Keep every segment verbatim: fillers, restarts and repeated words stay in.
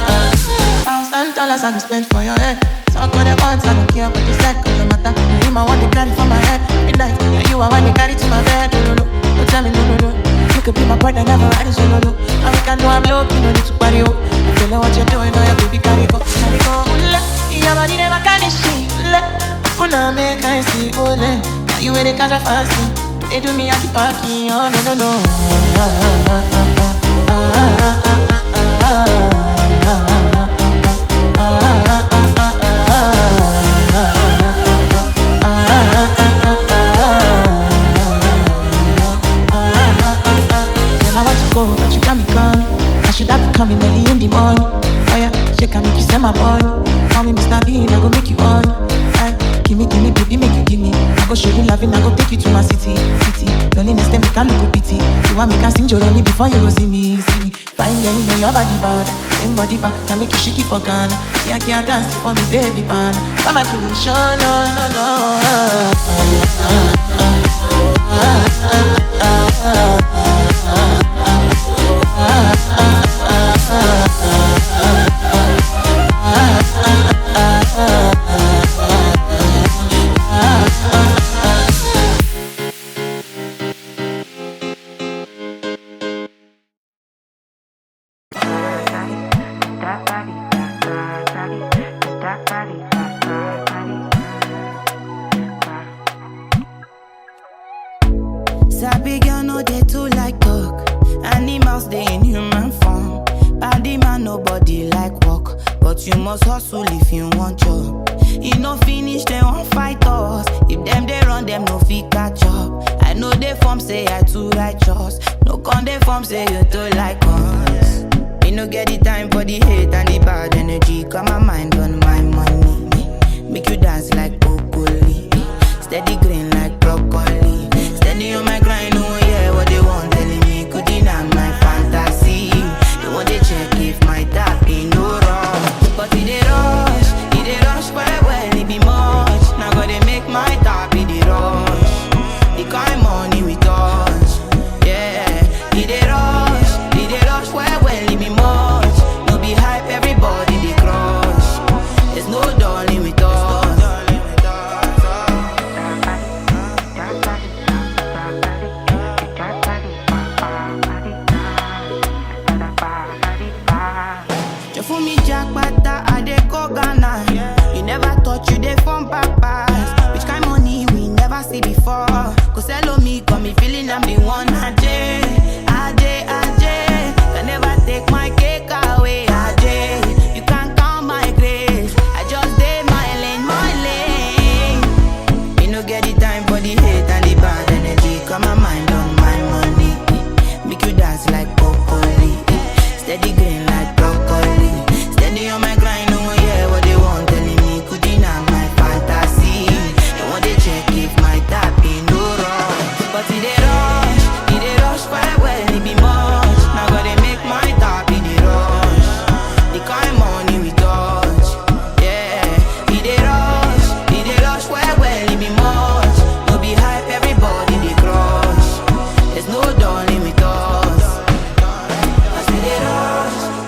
Thousand dollars I go spend for your head. Talk all the ones I don't care about the second no matter. You my one they carry for my head. Midnight, and you are one they carry to my bed. No, no, no. Don't tell me no, no, no. You could be my partner, never riding solo, no. And we can do I'm low, you don't need to party, oh. I feel like what you're doing, oh, your baby carry go, carry go. Ula, your body never carry shit. Ula, una make I see, ole. Now you wear the casual fasting. They do me at the party, oh, no, no, no. Then I want to go, but you got me calling. I should have been coming early in the morning. Oh yeah, shake and make you send my money. Call me Mister Bean, I go make you on. Aye, gimme, gimme, baby, make you gimme. I go show you loving, I go take you to my city, city. Loneliness, then make a look pity. You want me can sing Joromi before you go see me, see me. Fine girl, you know your body bad. Same body back, can make you shake it for Ghana. Yeah, can't dance for me, baby pan. Come and show, no, no, no. Sabi girl no dey too like talk. Animals dey in human form. Body man nobody like work, but you must hustle if you want job. E no finish dem wan fight us. If dem dey run dem no fit catch up. I no dey form say I too righteous. No con dey form say you too like us. Me no get the time for the hate and the bad energy. Got my mind on my money. Make you dance like broccoli. Steady green like broccoli. Steady on my grind, oh yeah, what they want telling me could deny my fantasy. They want to check if my tap in no wrong. But it dey rush, it dey rush well well, it be much. Now go dey make my tap, it dey rush. The kind money we touch, yeah. It dey rush, it dey rush well well, it be much. No be hype, everybody dey crush. There's no darling with us. Jofumi Jakpata, I dey go Ghana. You never thought you dey form papas. Which kind money we never see before? Go sell on me, got me feeling I'm the one. Ajay, Ajay, Ajay. Can never take my cake away. Ajay, you can't count my grace. I just dey my lane, my lane. Me no get the time for the hate and the bad energy. Got my mind on my money. Make you dance like broccoli. Steady green like broccoli. Steady on my grind, no one hear what they want telling me. Could deny my fantasy. They want to check if my tap in no wrong. But it dey rush, it dey rush well well, it be much. Now go dey make my tap, it dey rush. The kind money we touch, yeah. It dey rush, it dey rush well well, it be much. No be hype, everybody dey crush. There's no darling with us. As it dey rush,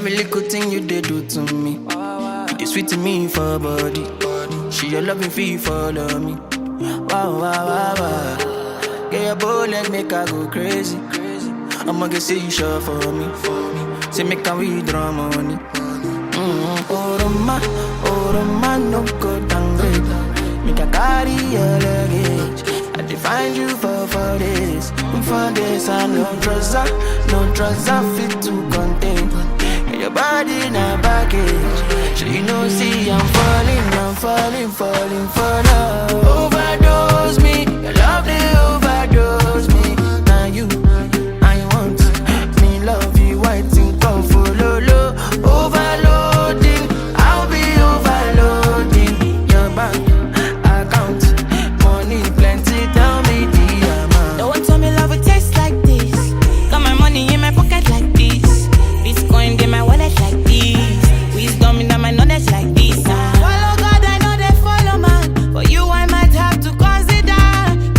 Every little thing you dey do to me, you dey sweet me for body. She your loving fee follow me. Wow, wow, wow, wow. Get your bullet, make I go crazy. I'ma get say you sure for me. Say make I withdraw money. Mm-hmm. Oroma, Oroma, no go downgrade. Make I carry your luggage. I dey find you for four days. For days, I no trust her, no trust her fit to contain. And your body na baggage. So you know, see, I'm falling, I'm falling, falling for love. Overdose me, your love they overdose me. Now you, I want me love you, white and come for low, low. Overloading, I'll be overloading your bank account. Money plenty, tell me the amount. Don't want tell me love will taste like this. Got my money in my pocket like this. Bitcoin in my wallet like this. Wisdom in my knowledge like this. Follow God, I know they follow man. For you, I might have to consider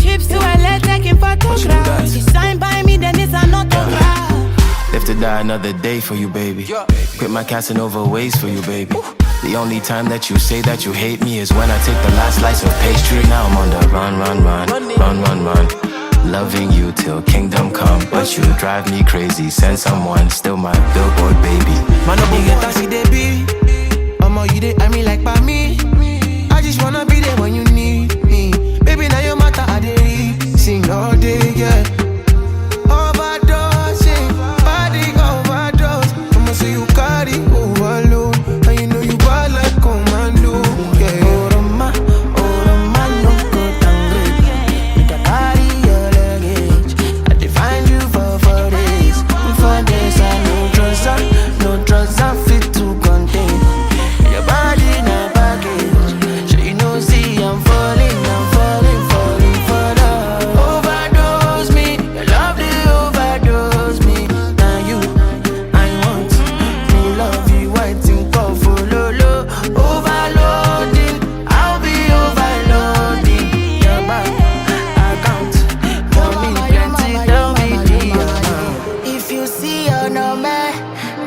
trips to L A, taking photographs. You sign by me, then it's an autograph. Live to die another day for you, baby. Quit my Casanova ways for you, baby. The only time that you say that you hate me is when I take the last slice of pastry. Now I'm on the run, run, run, run, run, run. Loving you till kingdom come, but you drive me crazy. Send someone, still my billboard baby. Man, no get as e dey be. Omo, you dey eye me like pa me. I just wanna be there when you need me. Baby, now your matter I dey read. Sing all day, yeah. Overdosing, body overdose. I'ma say you carry overload, and you know you bad like commando. Yeah. Oroma, Oroma, no go downgrade. Make I carry your luggage. I dey find you for four days. For days, I no trust her, no trust her fit to contain. Your body na baggage. So you know, see, I'm falling, I'm falling, falling for love. Overdose me, your love they overdose me. Now you, I want me love you, white and come for low, low. Overloading, I'll be overloading your bank account. Money plenty, tell me the amount. If you see your number,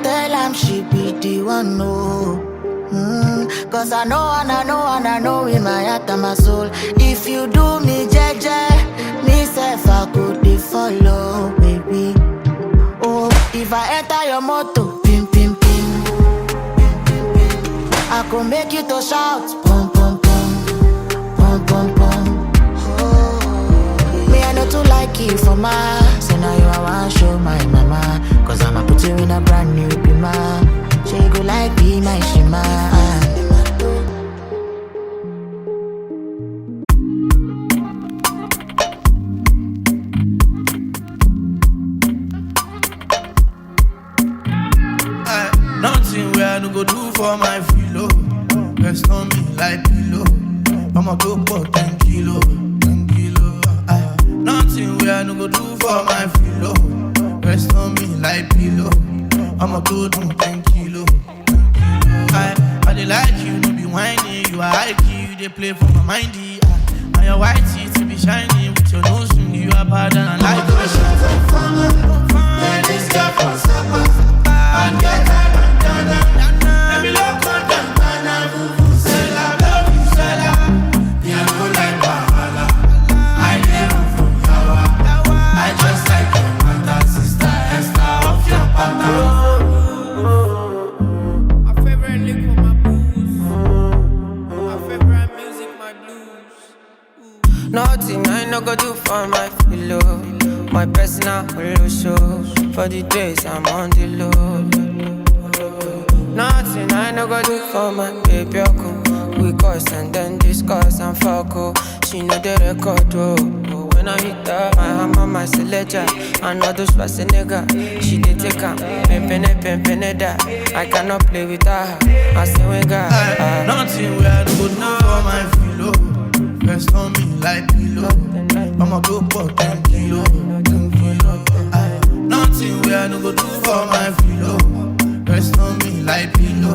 tell am she be the one, no. Mm, cause I know and I know and I know in my heart and my soul. If you do me jeje, me self I could dey follow, baby. Oh, if I enter your motor, pim pim pim, I go make you to shout, pum pum pum, pum pum pum. Me I know too like you for my, so now you I want show my mama, cause I'ma put you in a brand new bima. She go like be my shima. Eh, nothing where I no go do for my filo. Rest on me like pillow. I'ma go for ten kilo, ten kilo. Eh, nothing where I no go do for my filo. Rest on me like pillow. I'ma go do ten kilo. I, I dey like you, no be whiny. You are I Q, you dey play for my mind. Ah, and your white teeth be shiny with your nose ring. You are bad and I like you. This girl from Sapa, and get her bandana. Let me look on bandana, vuvuzela, love you, Zela. Me, I no like wahala. I dey run from yawa. I just like your mother, sister Esther of your papa. My favorite liquor, my booze. My favorite music, my blues. Nothing I no go do for my pillow. My personal polo show. For the days I'm on the low. Nothing I no go do for my baby. Oku. We cuss and then discuss and fuck, oh. She know the record, oh. When I hit her, my hammer, my selector, another Schwarzenegger. She dey take am, pimpin' it, pimpin' it that. I cannot play with her. I say we got, uh, nothing where I no go do for my pillow. Rest on me like pillow. I'ma go for ten kilo, ten kilo. Aye, nothing where I no go do for my pillow. Rest on me like pillow.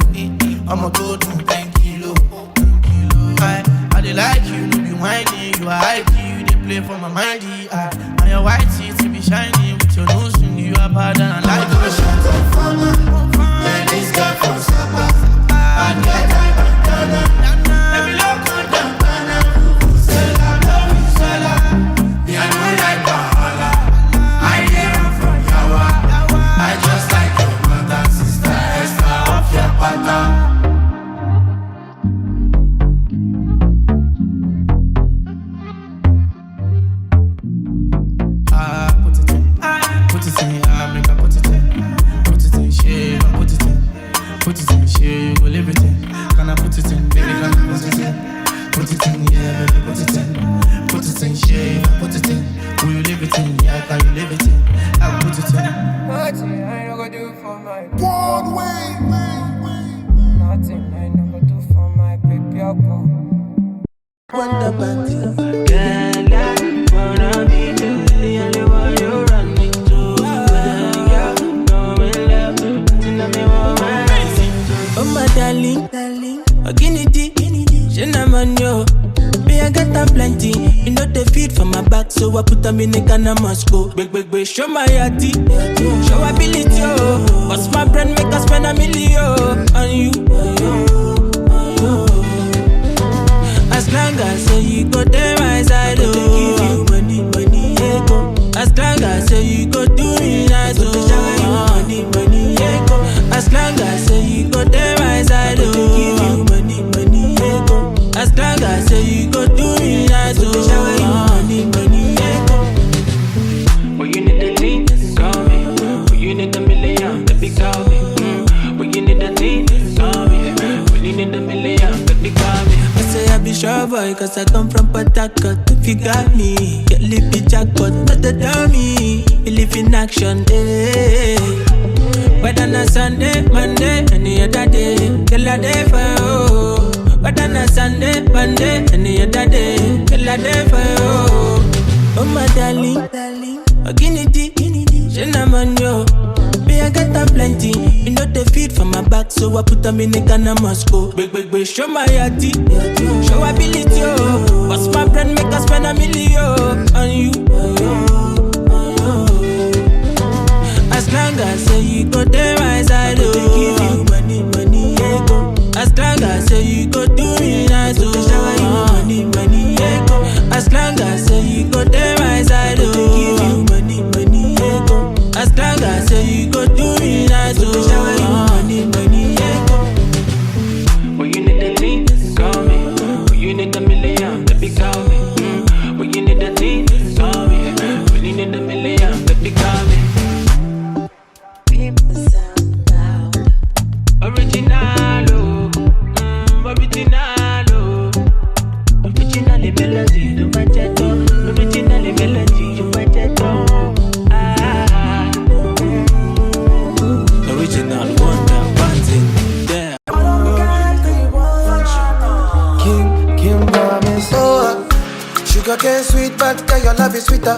I'ma go do ten kilo, ten kilo. Aye, I dey like you, no be whiny. You are I Q, you dey play for my mind. Aye, and your white teeth be shiny with your nose ring. You are bad and I like you. Shut up, farmer. Man, this So I put them in the Ghana must go. Big, big, big, show my yati. Show ability, oh. Bust my brain, make us spend a million on you. As long as say you go there, my side, oh. Give you money, money, yeah, go. As long as say you go do me nice, oh. Shower you money, money, yeah, go. As long as say you go there, my side, oh. Give you money, money, yeah, go. As long as say you go do me nice, oh. Shower you money, money, yeah, go. But you need the thing, call me. But you need a million, baby, call me. Mm. But you need the thing, call me. But you need a million, baby, call me. I say I be sure boy, cause I come from Port Harcourt. If you got me, get lippy jackpot, not the dummy. Believe in action, eh. Whether na Sunday, Monday, any other day, till I day for you. Whether na Sunday, Monday, any other day, till I day for you. Oh my darling, oh Guinea, Guinea, she na man yo. Me I get them plenty, you know they feed for my back, so I put them in the Ghana must go. Big, big, big, show my yati, show ability, oh. Bust my brain, make us spend a million on you. As long as say you go there, my side, oh. Give you money, money, yeah, go. As long as say you go do me nice, oh. Shower you money, money, yeah, go. As long as say you go there, my side, oh. Give you money, money, yeah, go. As long as say you go do me nice, oh. Shower you money, money, yeah, go. But you need the thing, call me. But you need a million, baby, call me. Mm. But you need the thing, call me. But you need a million, baby, call me. Keep the sound loud. Original, oh, mm, original, oh. Original melody, ló máa jẹ́ tán. Original melody, ló máa jẹ́ tán. Ah. Original wonder, one thing, yeah. King, King promise. Oh, sugar cane sweet, but girl, your love is sweeter.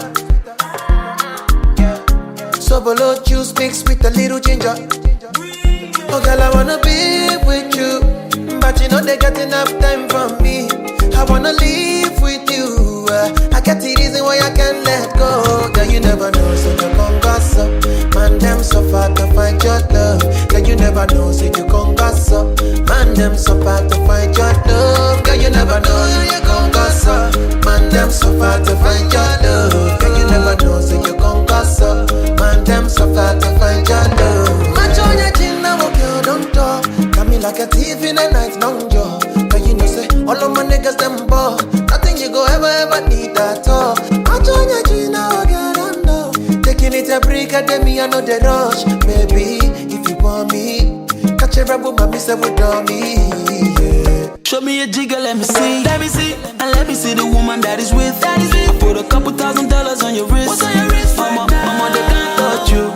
Sobolo juice mixed with a little ginger. Oh, girl, I wanna be with you, but you know they got enough time for me. I wanna live with you. Uh, I got the reason why I can't let go. Girl, you never know, so you come gas up. Man, them so far to find your love. Girl, you never know, so you come gas up. Man, them so far to find your love. Girl, you never know, so you come gas up. Man, them so far to find your love. Girl, you never know, so you come gas up. Man, them so far to find your love. Match on your chin, now, girl, don't talk. Got me like a thief in the night, don't draw. But you know, say, all of my niggas, them ball. Nothing you go ever, ever need at all. Match on your chin, now, girl, don't know. Taking it a break, I tell me, I know the rush. Baby, if you want me, catch a rebel, but me, say, with me. Yeah. Show me a jigger, let me see. Let me see. And let me see the woman that is with. That is with. I put a couple thousand dollars on your wrist. What's on your wrist? Mama, right now? Mama, they can't touch you.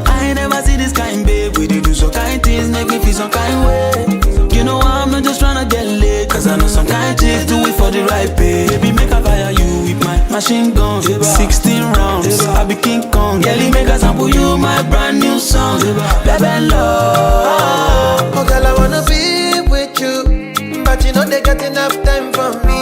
I ain't never see this kind, babe. We dey do some kind things, make me feel some kind way. You know I'm not just tryna get laid, cause I know some kind chicks do it for the right pay. Baby, make I fire you with my machine guns. Sixteen rounds, I be King Kong. Girl, make I sample you my brand new song. Baby, love. Oh, girl, I wanna be with you, but you know they got enough time for me.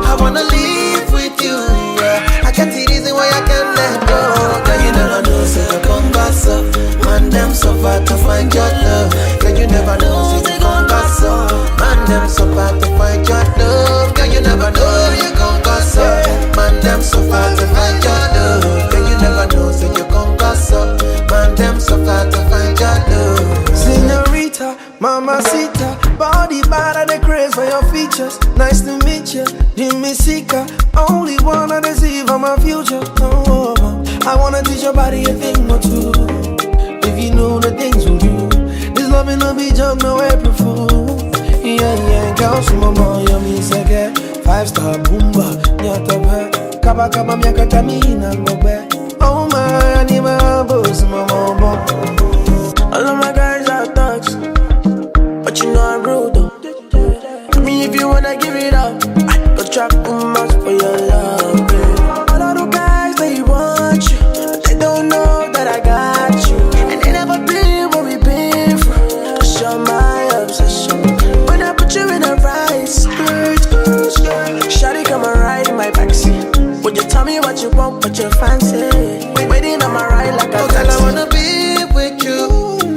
I wanna live with you. Yeah. I got the reason why I can't let go. Girl, you never know, so you come gas up. Man, them so far to find your love. Girl, you never know, so you come gas up. Man, them so far to find your love. Girl, you never know, you come gas up. Man, them so far to find your love. Girl, you never know, so you come gas up. Man, them so far to find your love. Senorita, Mamacita, body bad and the craze for your features. Nice to meet you, Jimmy Sika. Only wanna deceive on my future. Oh, I wanna teach your body a thing or two. If you know the things we do, this love ain't no be joke, no April Fool. Yeah, yeah, girl, some more, yummy, second. Five star boomba, nyata, kaba kaba, miakata, mina, ngogbe. Oh my, animal, boss, my mama. All of my guys are thugs, but you know I'm rude though. Tell me if you wanna give it up. I go track too much for your love, babe. All of the guys, they want you, but they don't know that I got you. And they never been what we been through. Cause you're my obsession. When I put you in a right spot, shawty, come and ride in my backseat. Would you tell me what You want what you fancy. Waiting on my ride like a Hotel, I wanna be with you,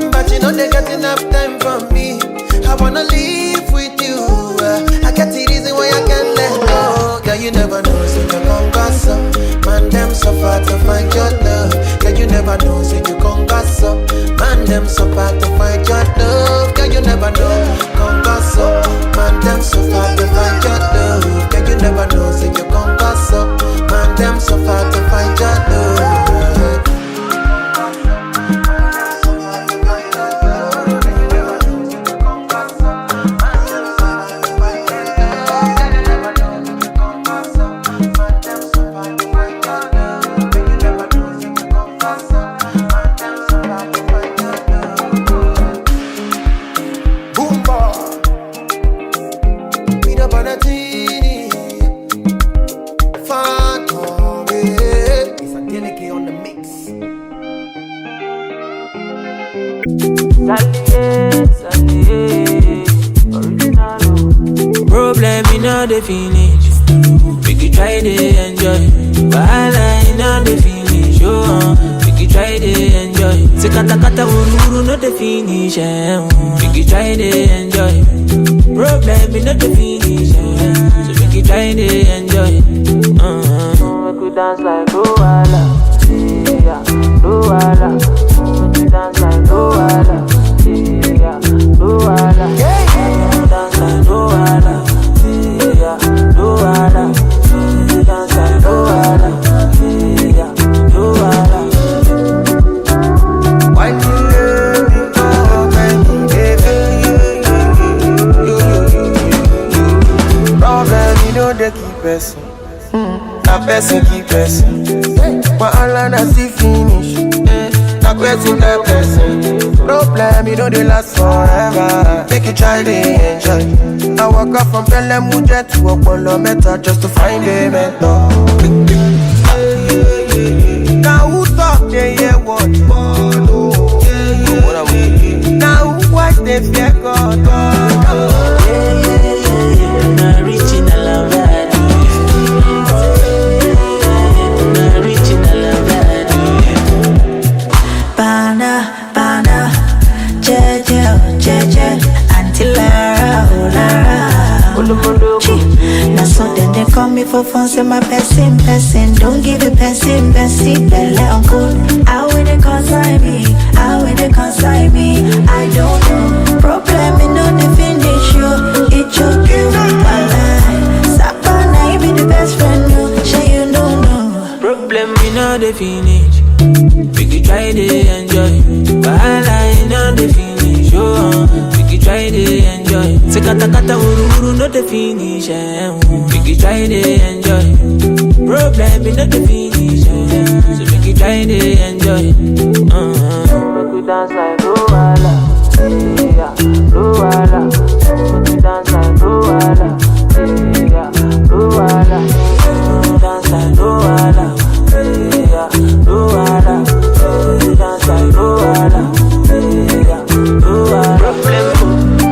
but you know they got enough time for me. I wanna live with you. Uh, I got the reason why I can't let go. Girl, you never know, so you come got some. Man, them so far to find your love. Girl, you never know, so you come got some. Man, them so far to find your love. Girl, you never know, come got some. Man, them so far to find your love. Girl, you never know, so you come got some. Man, them so far to find your love. Boom, boom. Peanut butter tea. Phantom, yeah. It's a Deneke on the mix. Sally, Sally, original. Problem, you know the finish. Make you try to enjoy. Wahala, you know the finish. Oh, uh, make you try to enjoy. Say kata kata, wuru wuru, no the finish. Eh. Make you try to enjoy. Problem, you know the finish. Eh. So make you try to enjoy. Uh-huh. Make we dance like Luala, yeah, Luala. Make we dance like Luala, yeah, Luala. Make we dance like Luala, yeah, Luala. Make we dance like Luala, yeah, Luala. Why you let me go, baby, baby? Problem, you know they keep us. Na person keep person. Wahala na still finish. Na person tell person. Problem, you know they last forever. Make you try to enjoy. I walk up from Pelemu jet to Okpolo Meta just to find a mentor. Now who talk they hear what? Now who watch they fear God? Original love. Original love. Bana, bana, jeje, oh, jeje, Auntie Lara, oh, Lara. Chi, na so then they call me for phone, say my person, person, don't give a person, person, belle uncle. How will they concern me? How will they concern me? I don't know. Problem, you know the finish you. It took you, my life. Sapa, na he be the best friend, no, say you don't know. Problem, we know the finish. Make you try to enjoy. Wahala, you know the finish. Oh, make you try to enjoy. Say kata kata, wuru wuru, no the finish. Eh. Make you try to enjoy. Problem, you know the finish. Eh. So make you try to enjoy. Uh-huh. Make we dance like Luala, yeah, Luala. Make we dance like Luala, yeah, Luala. Make we dance like Luala. Problem,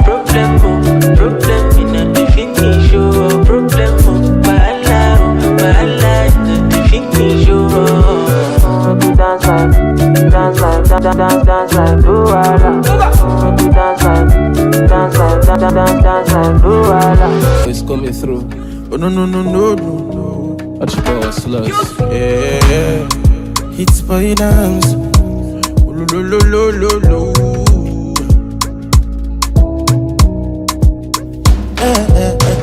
problem, problem, in the finish, oh. Problem, wahala, wahala, in the finish, oh. Dance like, dance like, dance, dance, dance like Luala. Dance like, dance like, dance, dance, dance like Luala. It's coming through. Oh, no, no, no, no, no, no. Watch your power slugs. Yeah. Hits by dance. Lo, lo, lo, lo, lo, lo. Eh, eh, eh, eh.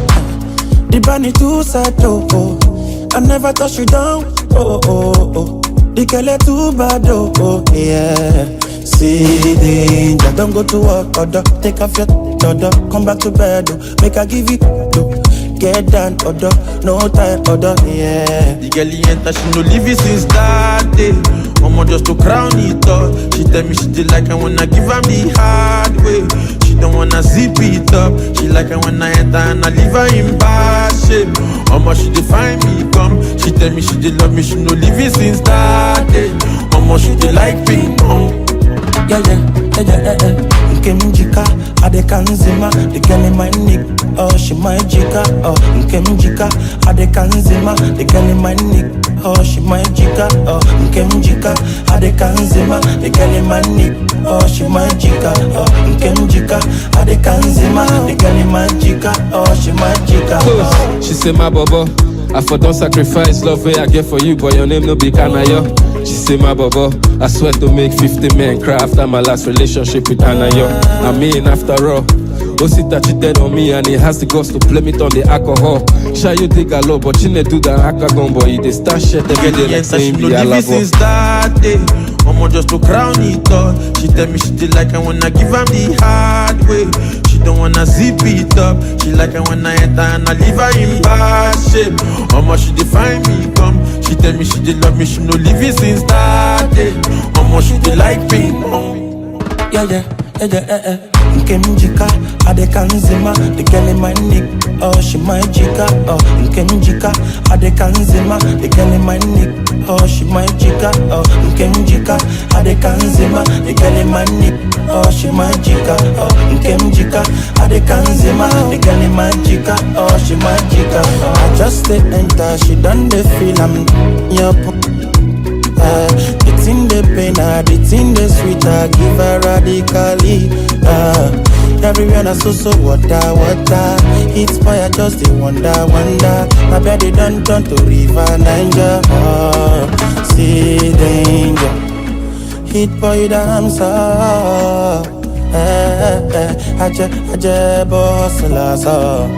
The bunny too sad, oh, oh. I never touch you down, oh, oh, oh. The girl too bad, oh, oh, yeah. See danger, don't go to work, order. Take off your order, come back to bed, oh. Make I give it, oh. Get down, order, no time, order, yeah. The girl he enter, she no leave it since that day. Mama just to crown it up. She tell me she did like I wanna give her the hard way. She don't wanna zip it up. She like I wanna enter and I leave her in bad shape. Mama she dey find me come. She tell me she dey love me. She no leave it since that day. Mama she dey like ping pong. Yeah, yeah, yeah, yeah, yeah, yeah. Nkemjika, Adekanzima, the girl in my neck, oh, she my jika, oh, Nkemjika, Adekanzima, the girl in my neck, oh, she my jika, oh, Nkemjika, Adekanzima, the girl in my neck, oh, she my jika, oh, Nkemjika, Adekanzima, the girl in my jika, oh, she my jika, oh. She say, "My bobo, I for don sacrifice love wey I get for you, but your name no be Kanayo." She say, "My bobo, I swear to make fifty men cry after my last relationship with Anayo. I mean, after all, Osita cheated on me and he has the guts to blame it on the alcohol. Sha you dig a lot, but she do that akagon boy, they start shit every day like saying be a since that day. Omo, just to crown it all. She tell me she did like I wanna give am the hard way. She don't wanna zip it up. She like I wanna enter and I leave her in bad shape. Omo, she dey find me come. She tell me she dey love me. She no leave it since that day. Omo, she dey like me. Yeah, yeah, yeah, yeah, eh, eh. Nkemjika, Adekanzima, the girl in my neck, oh, she my jika, oh, Nkemjika, Adekanzima, the girl in my neck, oh, she my jika, oh, Nkemjika, Adekanzima, the girl in my neck, oh, she my jika, oh, Nkemjika, Adekanzima, the girl in my jika, oh, she my jika, oh. I just dey enter, she done dey feel am, yup. Uh, the thing dey pain her, the thing dey sweet her, give her radically. Uh, everywhere na so so water, water. It's fire, just dey wonder, wonder. My body don turn to river Niger. Uh, see danger. Hit boy damn so. Eh, eh, eh. Aje, aje, boss, la, so.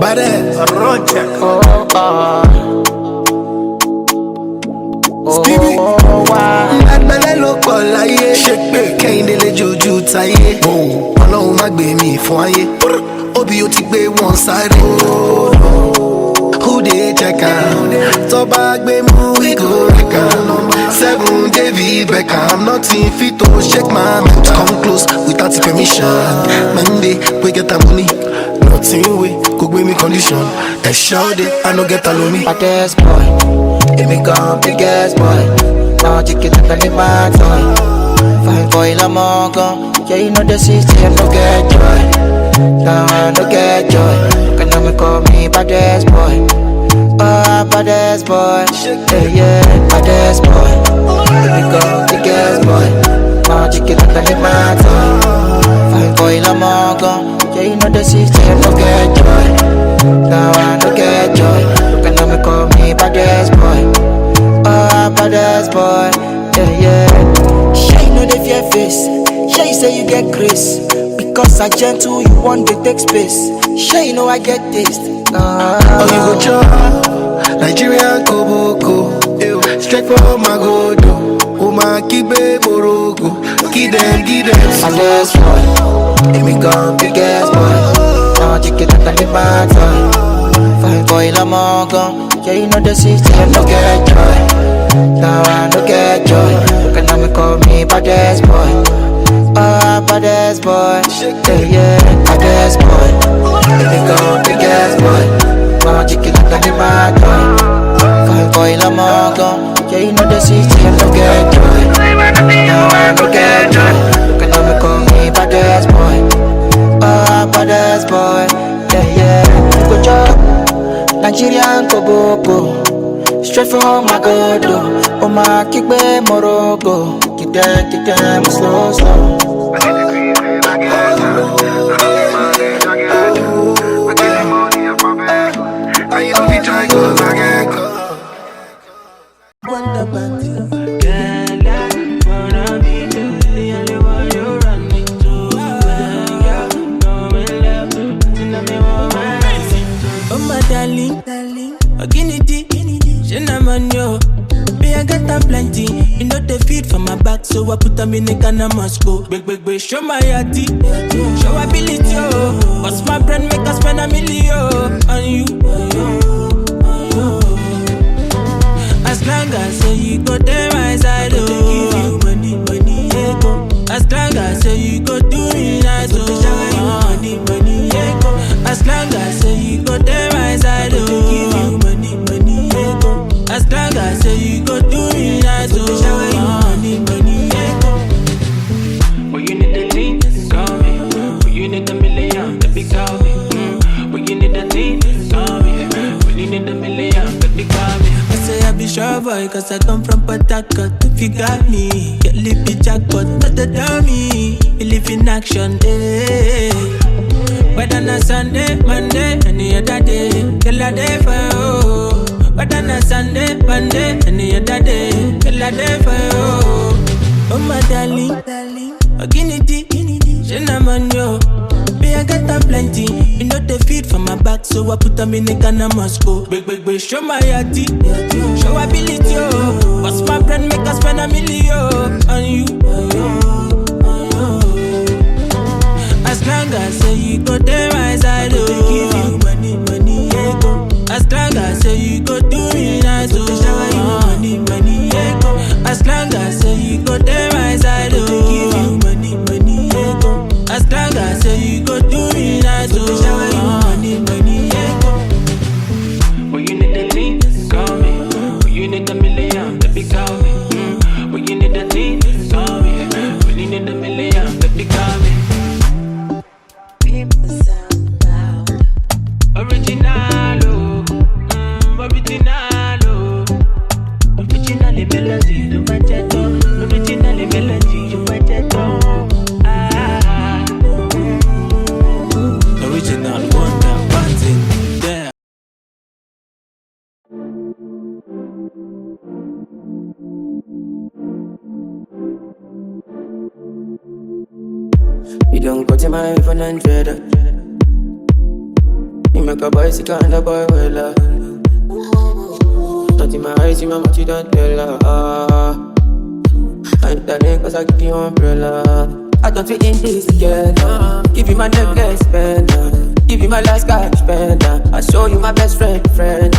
Baddest. Roger. Oh, ah. Stevie. Oh, wow. Bad belle ló pọ̀ láyé. Ṣé pé Kẹ́hìndé lè jojú táyé? Ọlọ́run má gbé mi fún ayé. Obi ó ti gbé wọn sáré. Who dey check am? Tó bá gbé mú, we go wreck am. Seven David Beckham, nothing fit to shake my mental. Come close without the permission. Monday, we get the money. Nothing we could give me condition. A shout it, I no get alone. Baddest boy, èmi gan biggest boy. Now you get the money, my toy. Fine boy, I'm all gone. Yeah, you know the system, no get joy. Now I no get joy. Can I call me baddest boy? Oh, baddest boy. Yeah, yeah, baddest boy. Let me go, biggest boy. Now you get the money, my toy. Fine boy, I'm all gone. Yeah, you know the system, no get joy. Now I no get joy. Can I call me baddest boy? Oh, baddest boy. Yeah, yeah. Shey you know the fear face. Shey you say you get grace. Because I gentle, you want to take space. Shey you know I get taste. Ah. Oh, you go chop Nigerian koboko. Ew. Straight from Magodo. Oma kibe morogo. Give them, give them. Baddest boy, èmi gan biggest boy. Now you get the money, my toy. Fine boy, I'm all gone. Yeah, you know the system, no get joy. Now I no get joy. Can I call me baddest boy? Oh, baddest boy. Yeah, yeah, baddest boy. Let me go, biggest boy. Now you get the money, my toy. Fine boy, I'm all gone. Yeah, you know the system, no get joy. Now I no get joy. Can I call me baddest boy? Oh, baddest boy. Yeah, yeah. You go chop Nigerian koboko. Straight from Magodo. Oh, my kick be morogo. Kick them, kick them slow, slow. Oh my darling, darling, oh, Kennedy, Kennedy, Shinaman, yo. Me, I got time plenty. You know the feed for my back. So I put them in a can of Moscow. Big, big, big, show my yati. Show ability, oh. Bust my brain, make us spend a million on you. As long as say you go there, my side, oh. Give you money, money, yeah, go. As long as say you go do me nice, oh. Shower you money, money, yeah, go. As long as say you go there, my side, oh. Give you money, money, yeah, go. As long as say you go do me nice, oh. Shower you money, money, yeah, go. But you need the thing, call me. But you need a million, baby, call me. Mm. But you need the thing, call me. But you need a million, baby, call me. I say I be sure boy, cause I come from Port Harcourt. If you got me, get lippy jackpot, not the dummy. You live in action, eh. Whether na Sunday, Monday, any other day, till I day for you. Whether na Sunday, Monday, any other day, till I day for you. Oh my darling, oh, Guinea D, Guinea D, she na man yo. Me, I get them plenty. You know they feed for my back, so I put them in the can of Moscow. Big, big, big, show my yati. Show ability, oh. Bust my brain, make us spend a million on you. As long as say you go there, my side, oh. Give you money, money, yeah, go. As long as say you go do me nice, oh. Shower you money, money, yeah, go. As long as say you go there, my side, oh. Give you money, money, yeah, go. As long as say you go do me nice, oh. Shower you money, money, yeah, go. But you need the thing, call me. But you need a million, baby, call me. Mm. But you need the thing, call me. But you need a million, baby, call me. Original, oh, mm, original, oh. Original melody, do my jet, oh. Original melody, do my jet, oh. Ah, mm. Original wonder, one thing, yeah. You don't go to my phone and dread. You make a boy sick and a boy well. Not in my eyes, in my mouth, you don't tell her. Ah. And the name, cause I give you umbrella. I thought we in this together. Give you my necklace, spender. Give you my last cash, spender. I show you my best friend, friend.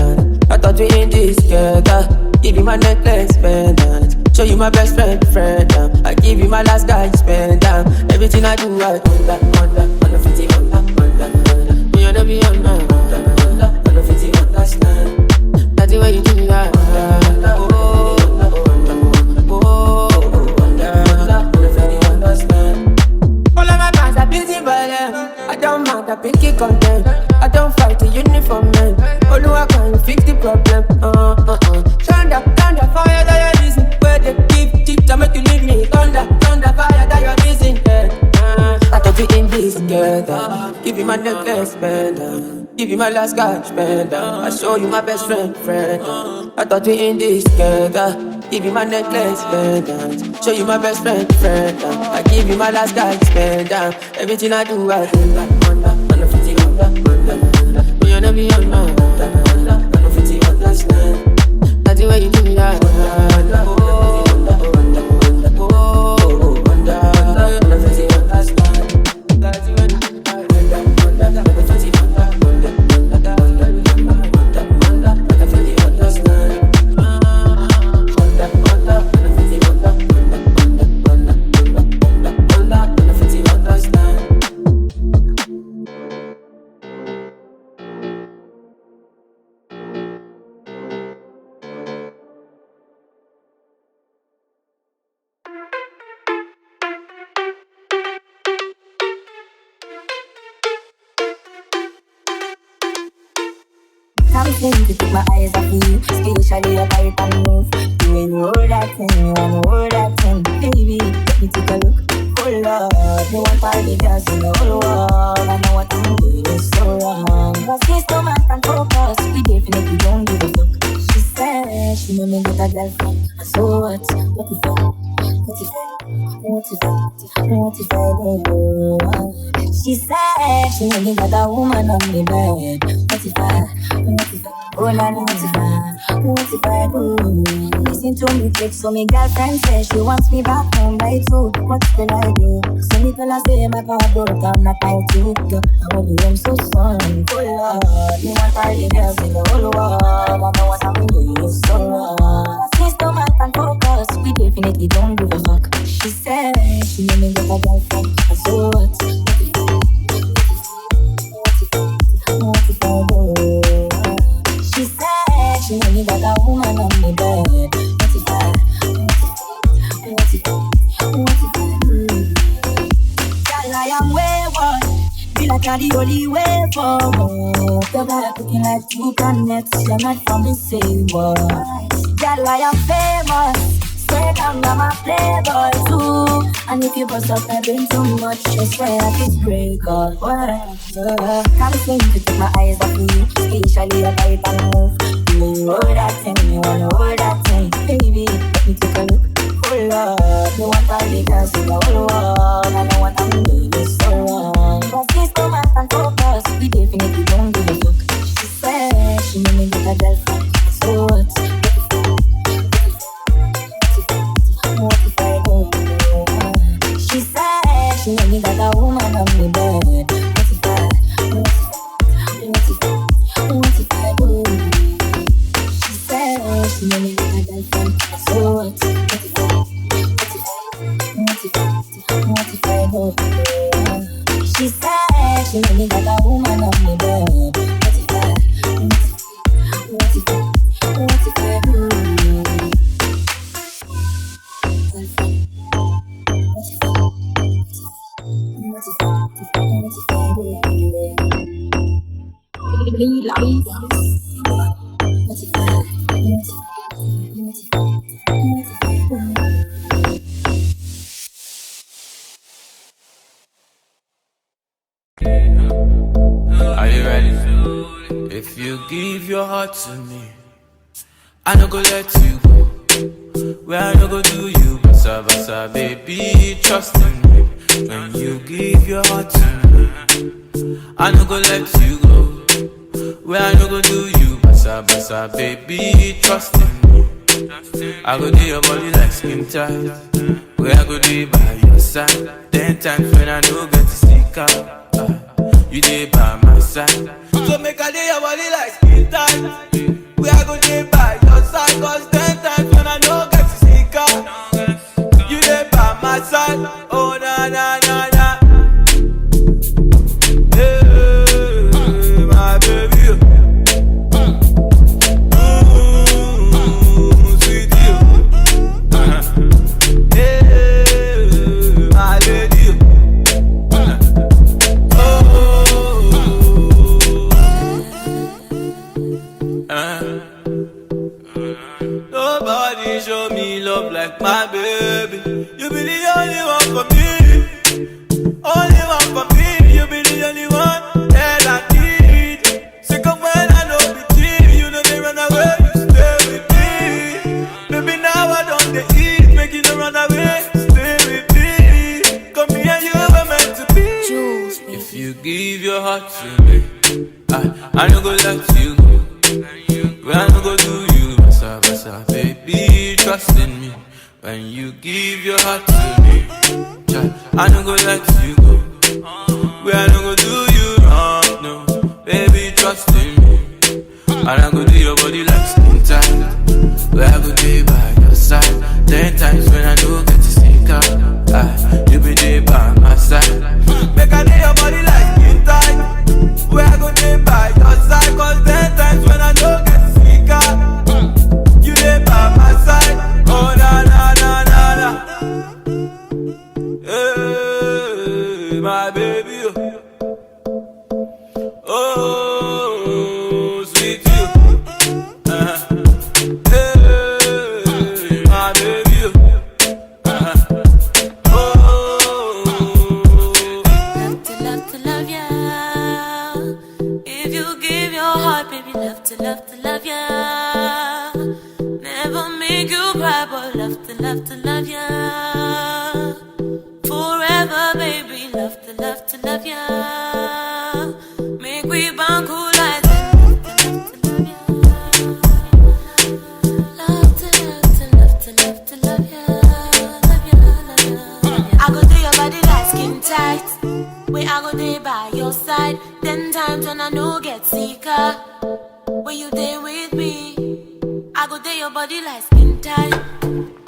I thought we in this together. Give you my necklace, spender. Show you my best friend, friend. I give you my last guy, spender. Everything I do, I under, under, under fifty, under, under, under. Me, I don't be under, under, under, under fifty, understand. That's the way you do me, I under, under, oh, oh, oh, oh, oh, oh, under, under fifty, understand. All of my fans are busy, but, uh, I don't mind the pinky content. I don't fight the uniform, man. Oluwa can fix the problem. Uh, uh, uh. Thunder, thunder, fire, that your reason. Where they give cheap to make you leave me. Thunder, thunder, fire, that your reason. Yeah. Uh, I thought we in this together. Give you my necklace, spender. Give you my last cash, spender. I show you my best friend, friend. I thought we in this together. Give you my necklace, spender. Show you my best friend, friend. I give you my last guy, spender. Everything I do, I do. Under, under, under fifty, under, under, under. Me, I don't be under, under, under, under fifty, understand. That's the way you do me, I under, under, under, under, under, under, under, under fifty, understand. That's the way you do me, I under, under, under fifty, under, under, under, under, under, under, under fifty, understand. Something to take my eyes off you, especially your body and move. You ain't know that thing, you wanna know that thing, baby. Let me take a look. Oh Lord, you want all the girls in the whole world. I know what I'm doing is so wrong. But this no man can focus. We definitely don't give a fuck. She said she know me get a girlfriend. So what? What if I? What if I? What if I? What if I don't know? She said she know me got a woman on the bed. What if I? What if I? Oh, na, na, what if I? What if I go? Listen to me quick, so my girlfriend says she wants me back home by two. What should I do? So me tell her say my power broke down, not by two. Yo, I want you home so soon. Oh Lord, you want all the girls in the whole world. I know what I'm doing, you so wrong. Since no man can focus, we definitely don't give a fuck. She said she made me get a girlfriend. So what? What if I go? She said she only got a woman on the bed. What if I, what if I, what if I, what if I, mm. Girl, I am wayward. Be like I'm the only way forward. Your body cooking like two planets. You're not from the same world. Girl, I am famous. Swear down, I'm a playboy too. And if you bust up my brain too much, I swear I could break up. What? Can't seem to take my eyes off you, especially your body pan move. You roll that thing, you wanna roll that thing, baby. Let me take a look. Oh Lord, you want all the girls in the whole world. I know what I'm doing is so wrong. But since no man can focus, we definitely don't give a fuck. She said she made me get a girlfriend. So what? What if I go? She said she only got a woman on the bed. What if I, what if I, what if I, what if I go? She said she only got a girlfriend. So what? What if I, what if I, what if I, what if I go? She said she only got a woman on the bed. What if I, what if I, what if I, what if I go? Are you ready? If you give your heart to me, I no go let you go. Where I no go do you, basa basa, baby, trust in me. When you give your heart to me, I no go let you go. Where I no go do you, basa basa, baby, trust in me. I go do your body like skin tight. Where I go do by your side. Ten times when I no get to stick out. Ah, you dey by my side. So make I do your body like skin tight. Where I go do by your side. Cause ten times when I no get to stick out. You dey by my side. Oh na na na na. Hey, my baby. Mm, sweetie. Hey, my lady. Oh. Uh. Nobody show me love like my baby. You be the only one for me. Only one for me. You be the only one that I need. Sick of when I know be cheap. You know they run away. You stay with me. Baby, now I don't dey eat. Make you no run away. Stay with me. Come here, you were meant to be. If you give your heart to me, I, I no go let you go. Where I no go do you, basa basa, baby, trust in me. When you give your heart to me, child, I no go let you go. Where I no go do you wrong, no, baby, trust in me. And I go do your body like skin tight. Where I go dey by your side. Ten times when I no get to stick out. Ah, you be there by my side. Make I do your body like skin tight. Where I go dey by your side. Cause ten times when I no get to stick out. You dey by my side. Oh na na na na na. Hey, my baby. Oh. Oh, sweet you. Uh-huh. Hey, my baby. Uh-huh. Oh. Love to love to love ya. If you give your heart, baby, love to love to love ya. Never make you cry, but love to love to love ya. Forever, baby, love to love to love ya. Make we bond cool like Where I go dey by your side. Ten times when I no get sicker. When you dey with me, I go dey your body like skin tight.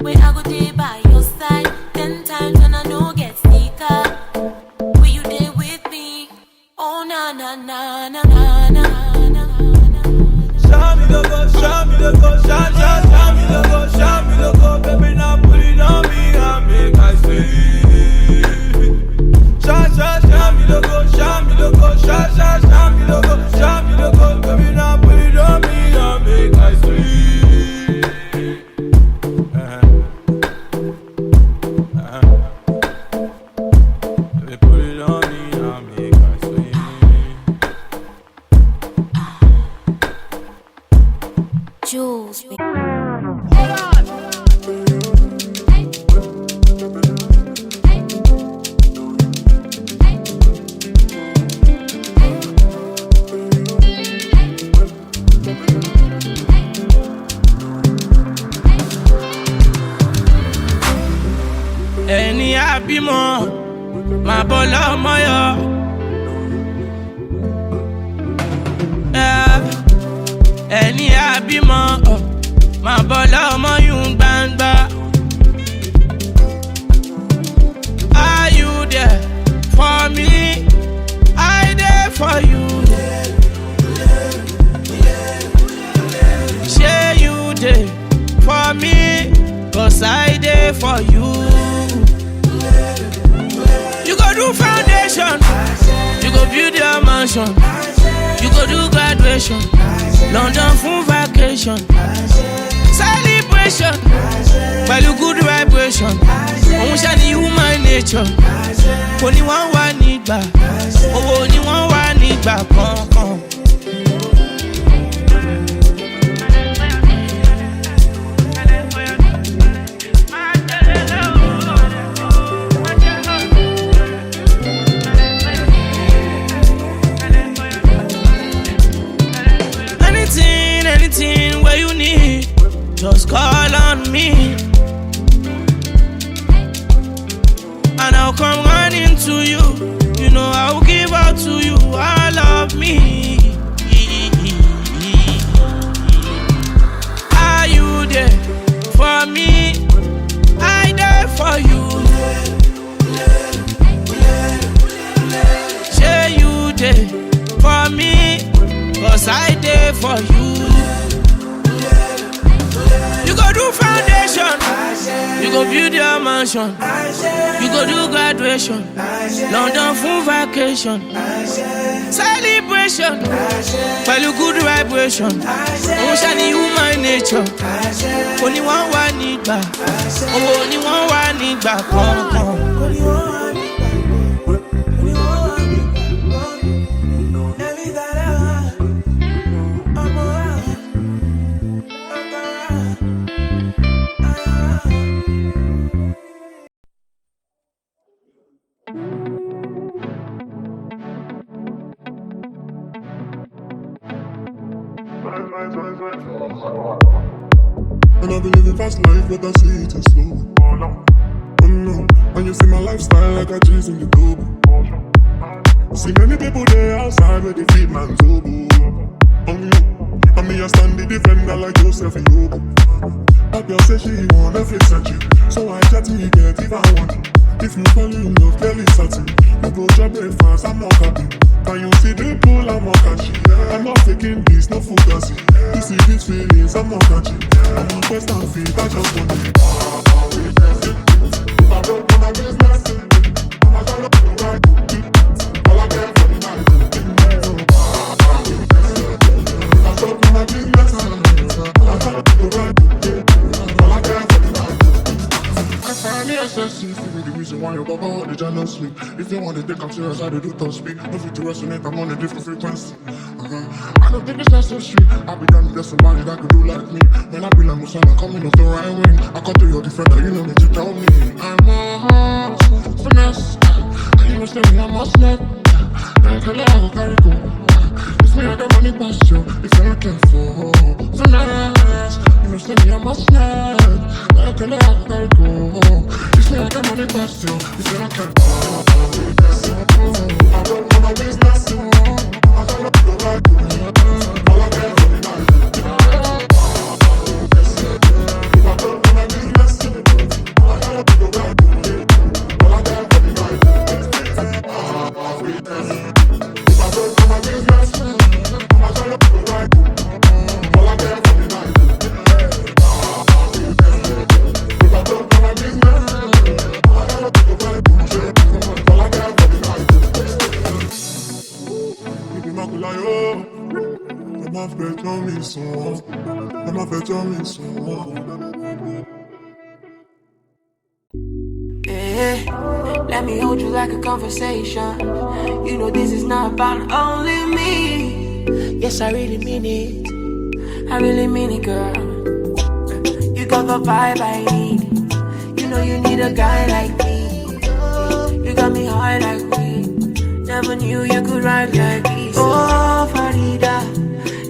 Where I go dey by your side. Ten times when I no get sicker. When you dey with me, oh na na na na na na. Show me the go, show me the go, show, show, show me the go, show me the go, baby, now put it on me and make I see. Show, show, show me the go, show me the go, show, show, show me the go, show me the go, baby, now put it on me and make I see. Uh-huh. Uh-huh. Baby, put it on me and make I see. Jules. Ẹni àbímọ, máa bọ́ lọ́mọ yọ. Yeah. Ẹni àbímọ, máa bọ́ lọ́mọ yún gbangba. Are you there for me? I there for you. Shey you dey for me? 'Cause I dey for you. You go do foundation, you go build your mansion, you go do graduation, London fún vacation, celebration, pẹ̀lú good vibration. Òun ṣá ni human nature. Kò ní wọ́n wá nígbà, owó ni wọ́n wá nígbà kankan. Anything, anything where you need, just call on me. And I'll come running to you. You know I'll give out to you all of me. Are you there for me? I there for you. Shey you dey for me? 'Cause I dey for you. You go do foundation, you go build your mansion, you go do graduation, London fún vacation, celebration, pẹ̀lú good vibration. Òun ṣá ni human nature. Kò ní wọ́n wá nígbà, owó ni wọ́n wá nígbà kankan. And I've been living fast life, but I see it is slow. Oh no, and you see my lifestyle like a cheese in the double. See many people there outside where they feed man's oboe. Oh no, and me I stand the defender like Joseph Yobo. Abia say she wanna fix her chick, so I chat to you get if I want it. If you fall in love, tell it certain. You go chop breakfast, I'm not happy. Can you see the pull, I'm not catchy. I'm not faking this, no fugazi. You see these feelings, I'm not catchy. I'm not first and feet, I just want it. I broke my business. I find me excessive, the reason why your baba dey jealous me. If you want to take am serious, I dey do top speed. No fit to resonate, I'm on a different frequency. Uh-huh. I don't think it's necessary. I be done with somebody that could do like me. Man, I be like Musala coming off the right wing. I cut through your defender, you know me to tell me. I'm a horse, finesse. And you must tell me I must let. Then tell her I go carry go. This Say I got money past you, if I don't care for. So nice, you know, say me, I must not. I can't let go. You say I got money past you, if I don't care for. I don't wanna business. I don't know the right. All I care for the night. If I don't wanna business. Ẹ má fẹ́ tọ́ mi sùn wọ́n. Ẹ má fẹ́ tọ́ mi sùn wọ́n. Yeah, let me hold you like a conversation. You know this is not about only me. Yes, I really mean it. I really mean it, girl. You got the vibe I need. You know you need a guy like me. You got me high like weed. Never knew you could ride like this. Oh, Farida,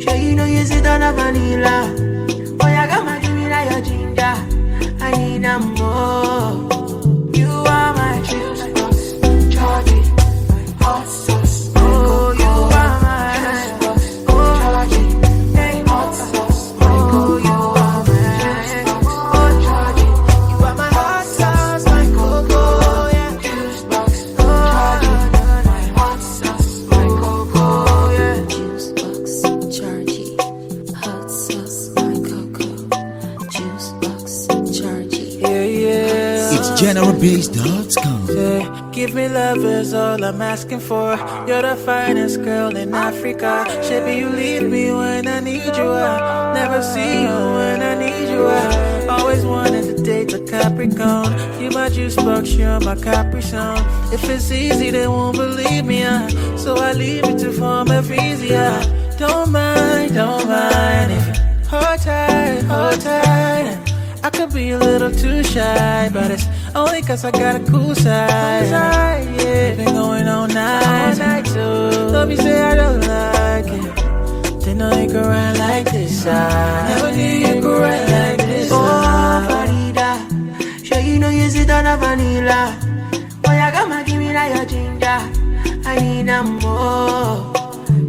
sure you know you sit on a vanilla. Boy, I got my give me that your ginger. I need a more. You are my juice box, Charlie, my hot sauce. Oh, you are my juice box, oh Charlie, hey, hot sauce. Oh, you are my juice box, oh Charlie, you are my hot sauce, my cocoa, yeah. Juice box, oh Charlie, my hot sauce, my cocoa, yeah. Juice box, Charlie, hot sauce, my cocoa. Juice box, Charlie. Yeah, yeah. It's general base dot com. Yeah, give me love is all I'm asking for. You're the finest girl in Africa. Baby, you leave me when I need you. I never see you when I need you. I always wanted to date a Capricorn. You my juice box, you're my Capri Sun. If it's easy, they won't believe me. Uh, so I leave it to form a easier. Don't mind, don't mind if you hold tight, hold tight. I could be a little too shy, but it's only cause I got a cool side. Yeah, been going on night, night too. Don't be say I don't like it. They know you can ride like this. I never knew you could ride like this. Oh, Farida, sure you know you sit on a vanilla. Boy, I got my give me that your ginger. I need a more.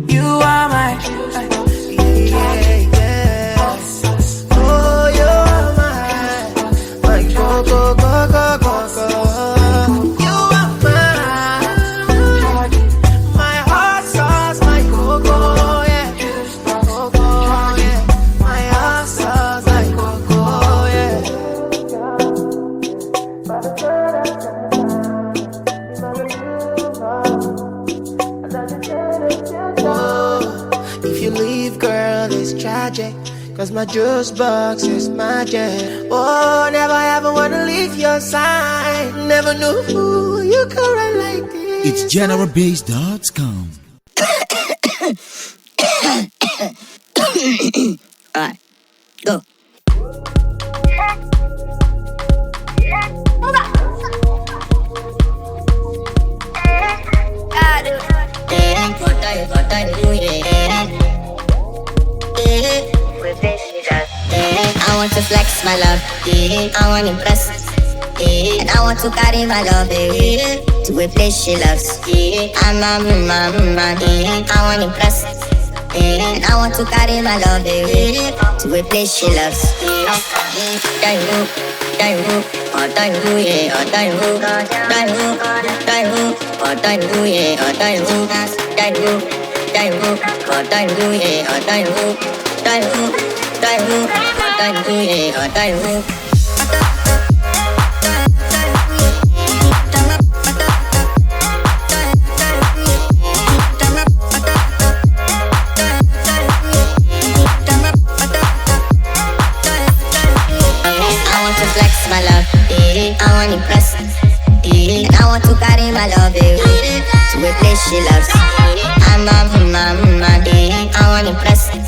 You are my juice box. Yeah, yeah. Hot sauce. Oh, you are my, my coco, coco, coco. You are my, my hot sauce, my coco, yeah. Coco, yeah. My hot sauce, my coco, yeah. If you leave, girl, it's tragic. Cause my juice box is magic. Oh, never ever wanna leave your side. Never knew you could run like this. It's general base dot com. Alright, go. I want to flex my love, yeah. I want to impress, yeah. And I want to carry my love, yeah, to a place she loves, yeah. I'm a, mm, mm, mm, yeah. I want to impress, yeah. And I want to carry my love, yeah, to a place she loves, yeah. Daiwu, Daiwu, oh Daiwu, yeah, oh Daiwu, Daiwu, Daiwu, oh Daiwu, yeah, oh Daiwu, Daiwu, Daiwu, oh Daiwu, yeah, oh Daiwu, Daiwu, Daiwu, oh Daiwu, yeah, oh Daiwu. I want to flex my love, yeah. I want to impress, yeah. And I want to carry my love, yeah, to a place she loves. I'm a, mm, mm, mm, yeah. I want to impress, yeah.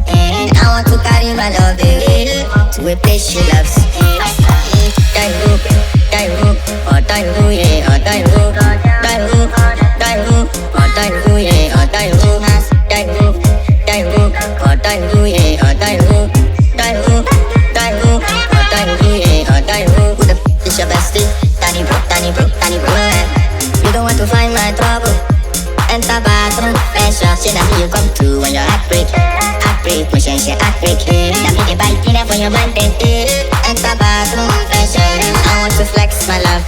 And I want to carry my love, yeah, to a place she loves. Daiwu, Daiwu, oh Daiwu, yeah, oh Daiwu, Daiwu, Daiwu, oh Daiwu, yeah, oh Daiwu, Daiwu, Enter bathroom, fresh up. Say that me you come to when your heart break. Heart break, push and shit, heart break. Eh. That me dey buy dinner for your birthday. Eh. Enter bathroom, fresh up. I want to flex my love.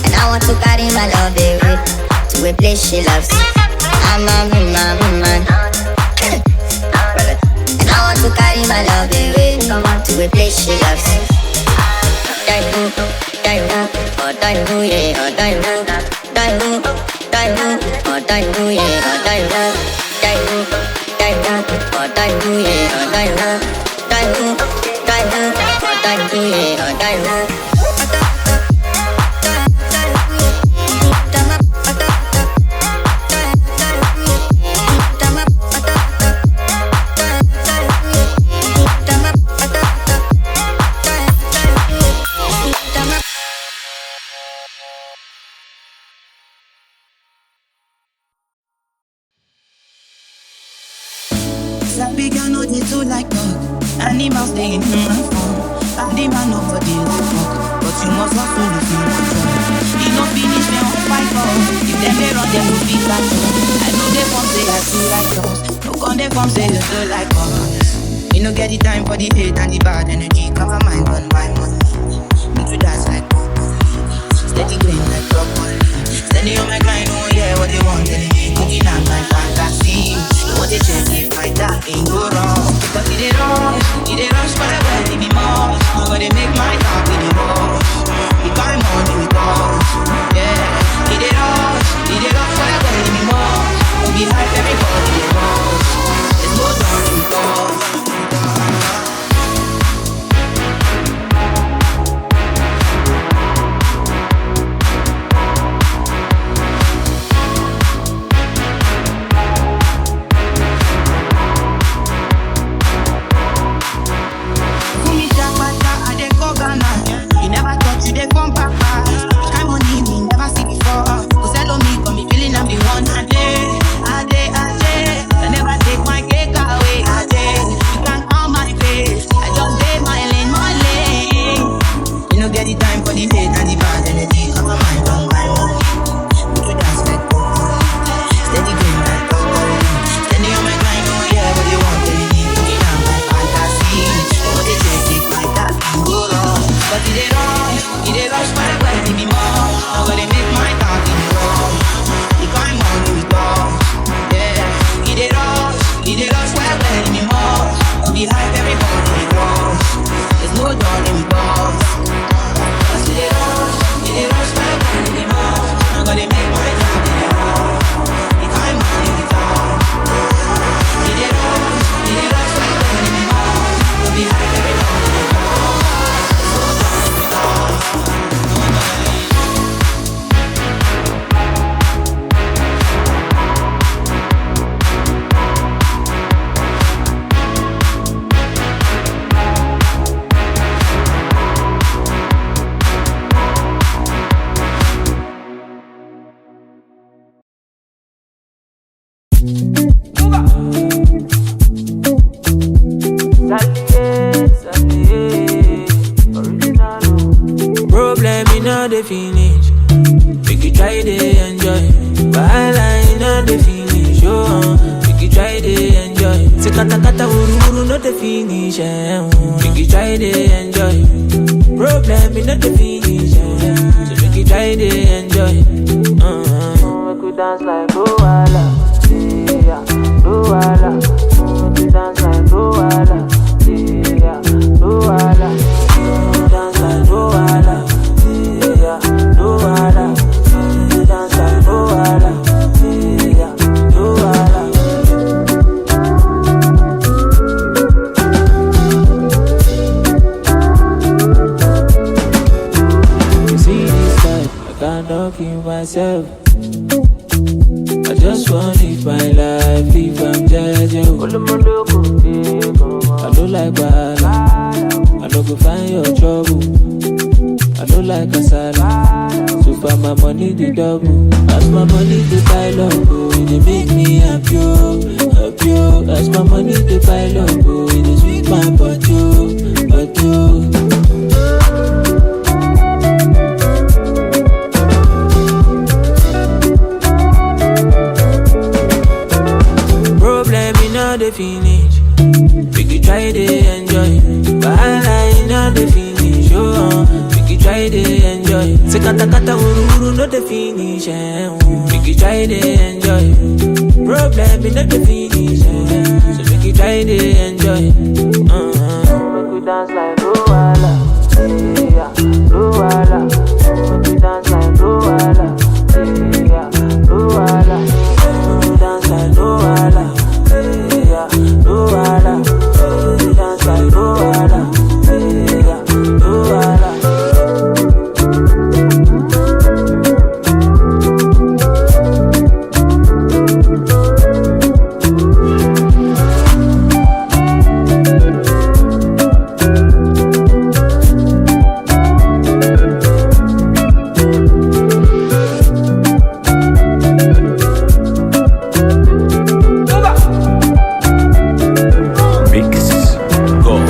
And I want to carry my love away to a place she loves. I'm a woman, woman. And I want to carry my love away to a place she loves. Daiwu, Daiwu, oh Daiwu, yeah, oh Daiwu, Daiwu, Daiwu, oh Daiwu, yeah, oh Daiwu, Daiwu, Daiwu, oh Daiwu, yeah, oh Daiwu, Daiwu, Daiwu, oh Daiwu, yeah, oh Daiwu. Sabi girl no dey too like talk. Animals dey in human form. Body man nobody like talk. But you must hustle if you want job. E no finish dem won't fight for. If dem dey run dem go fit catch up. I no dey form say I too like talk. No con dey form say you too like talk. You no get the time for the hate and the bad energy. Cover mind on my money. Into that like steady green like broccoli. Steady on my grind, oh yeah, what they want, telling me. Cooking on my fantasy. You want to check if my time ain't go wrong. Because it dey rush, it dey rush, but I well, it be more. I'm gonna make my time in the rush. If I'm on the rush, yeah. It dey rush, it dey rush, but I well, it be more. We'll be hype, everybody dey rush. There's no time to pause. Fumi Jakpata, I dey go Ghana. You never thought you dey come back fast. Kind money me never see before. Go sell on me, got me feeling I'm the one. I dey, I dey, I dey. I never take my cake away. I dey, you can call my face. I just dey my lane, my lane. You no get the time for the hate and the bad energy. Cover my tongue, my own. You do dance like Coco. Steady game like Coco. Steady on my grind, oh yeah, what you want, baby? Put it down like fantasy. You want to take it like that, and go wrong. But it dey rush, it dey rush, but I well, give me more. I'm gonna make my talk in the wrong. The kind money we talk, yeah. It dey rush, it dey rush, but I well, give me more. I'll be hype, everybody dey rush. There's no dawning pause. Problem in all the finish. Make you try to enjoy. Wahala in all the finish. Oh, make you try to enjoy. Say kata kata wuru wuru no the finish. Eh. Make you try to enjoy. Problem in all the finish. Eh. So make you try to enjoy. Uh-huh. Make we dance like Luala, yeah, Luala. Make we dance like Luala, yeah, Luala. Make we dance like Luala, yeah, Luala. Make we dance like Luala, yeah, Luala. You see this life, I cannot kill myself. I just want live my life, if I'm judging. I don't like bad. I no go find your trouble. I no like asala. So far my money dey double. As my money dey pile up, oh, e dey make me happy, oh, happy, oh. As my money dey pile up, oh, e dey sweet my body, oh, body, oh. Make you try to enjoy. Problem in the finish. So make you try to enjoy. Uh-huh. Make we dance like Luala. Yeah, Luala. Make we dance like Luala. Yeah, Luala. Make we dance like Luala. Yeah, Luala. Make we dance like Luala. Yeah, Luala. Mix God.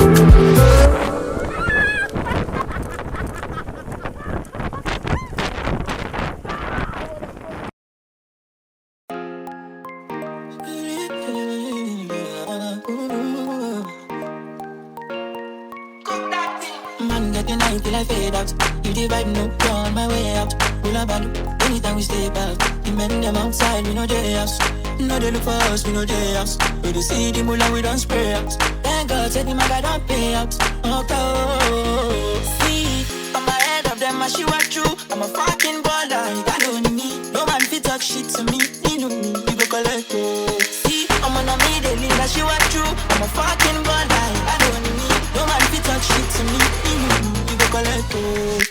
Man, get the night till I fade out. You the vibe, no, on my way out. Pull up and anytime we step out, the men them outside, we know they house. No, they look for us, we know they house. We do see the mula, we don't spray out. Thank God, said the maga don't pay out. Okay, see, I'm ahead of them, I see what you. I'm a fucking baller, you got on me. No man fit talk shit to me. You know me, you go collect, oh. See, I'm on a me, they lean, that she want you. I'm a fucking baller, you got on me. No man fit talk shit to me. You know me, you go collect, oh.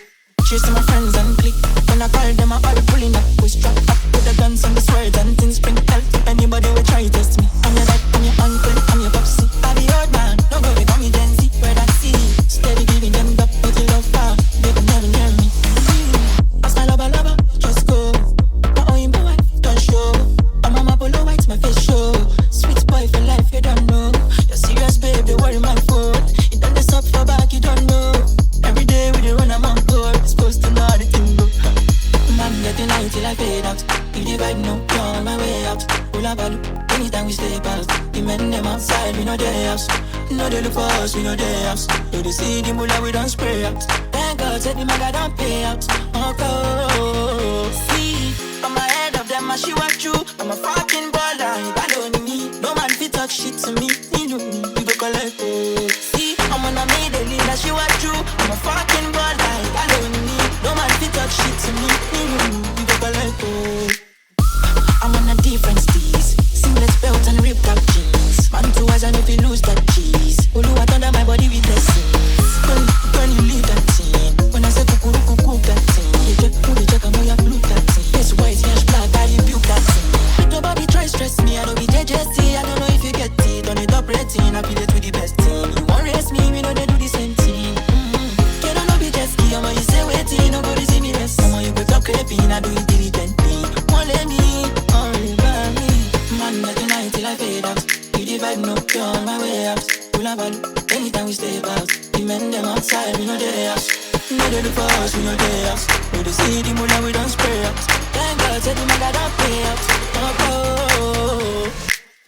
Chasing my friends and clique. When I call them, I all pulling up. We strap up with the guns and the swords and things. Bring hell to anybody who try test me. I'm your dad, I'm your uncle, I'm your popsy. I be old man, no go, they call me Gen Z. Where that see, steady giving them up with the love power. They can never near me. As my lover, lover, just go. My own boy, don't show. I'm on my polo white, my face show. Sweet boy for life, you don't know. You're serious, babe, they worry my phone. It don't this up for back, you don't know. Every day we dey run, I'm on board. Supposed to know how the thing go. Man, get the night till I fade out. If the vibe no come my way out. Pull up, anytime we step out. The men them outside, we know they house. No, they look for us, we know they house. So they see the mula, we don't spray out. Thank God, said the maga don't pay out. Okay, see, I'm ahead of them, I see what you. I'm a fucking baller, you got on me. No man fit talk shit to me. You know me, you go collect, oh. See, I'm on a me, they lean, I see what you. I'm a fucking baller, you got on me. No man fit talk shit to me. You know me, you go collect, oh. I'm on a different steez. Seamless belt and ripped up jeans. Man, two eyes, I know if you lose that cheese. Oluwa thunder my body with blessings. When, when you leave that thing. When I say kukuruku, cook that thing. You check, who they check, I'm all blue that thing. Face white, yash black, I rebuke that thing. Make nobody try stress me, I don't be J J C, I don't know if you get it. On the top rating, I feel it with the best team. You won't race me, we know they do the same thing. Mm-hmm. Kero no be jet ski, omo, you say waiting, no go see me rest. Omo, you go talk raping, I do it diligently. Won't let me, won't let me. Man, not tonight till I fade out. You the vibe, no, you're on my way out. Pull up, anytime we step out. The men them outside, we know they house. We know they look for us, we know they house. We do see the mula, we don't spray out. Thank God, said the maga don't pay out. Oh, oh, oh,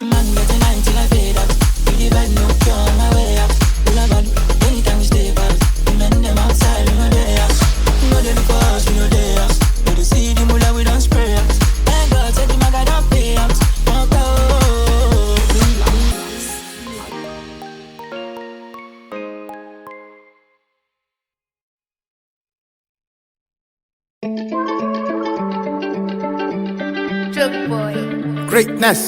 oh. Man, get the night till I fade out. We the vibe, no, you're on my way out. Pull up, anytime we step out. The men them outside, we know they house. We know they look for us, we know they house. We do see the mula, we don't spray out. Thank God, said the maga don't pay out. Oh, oh, oh, oh. Choke boy. Greatness.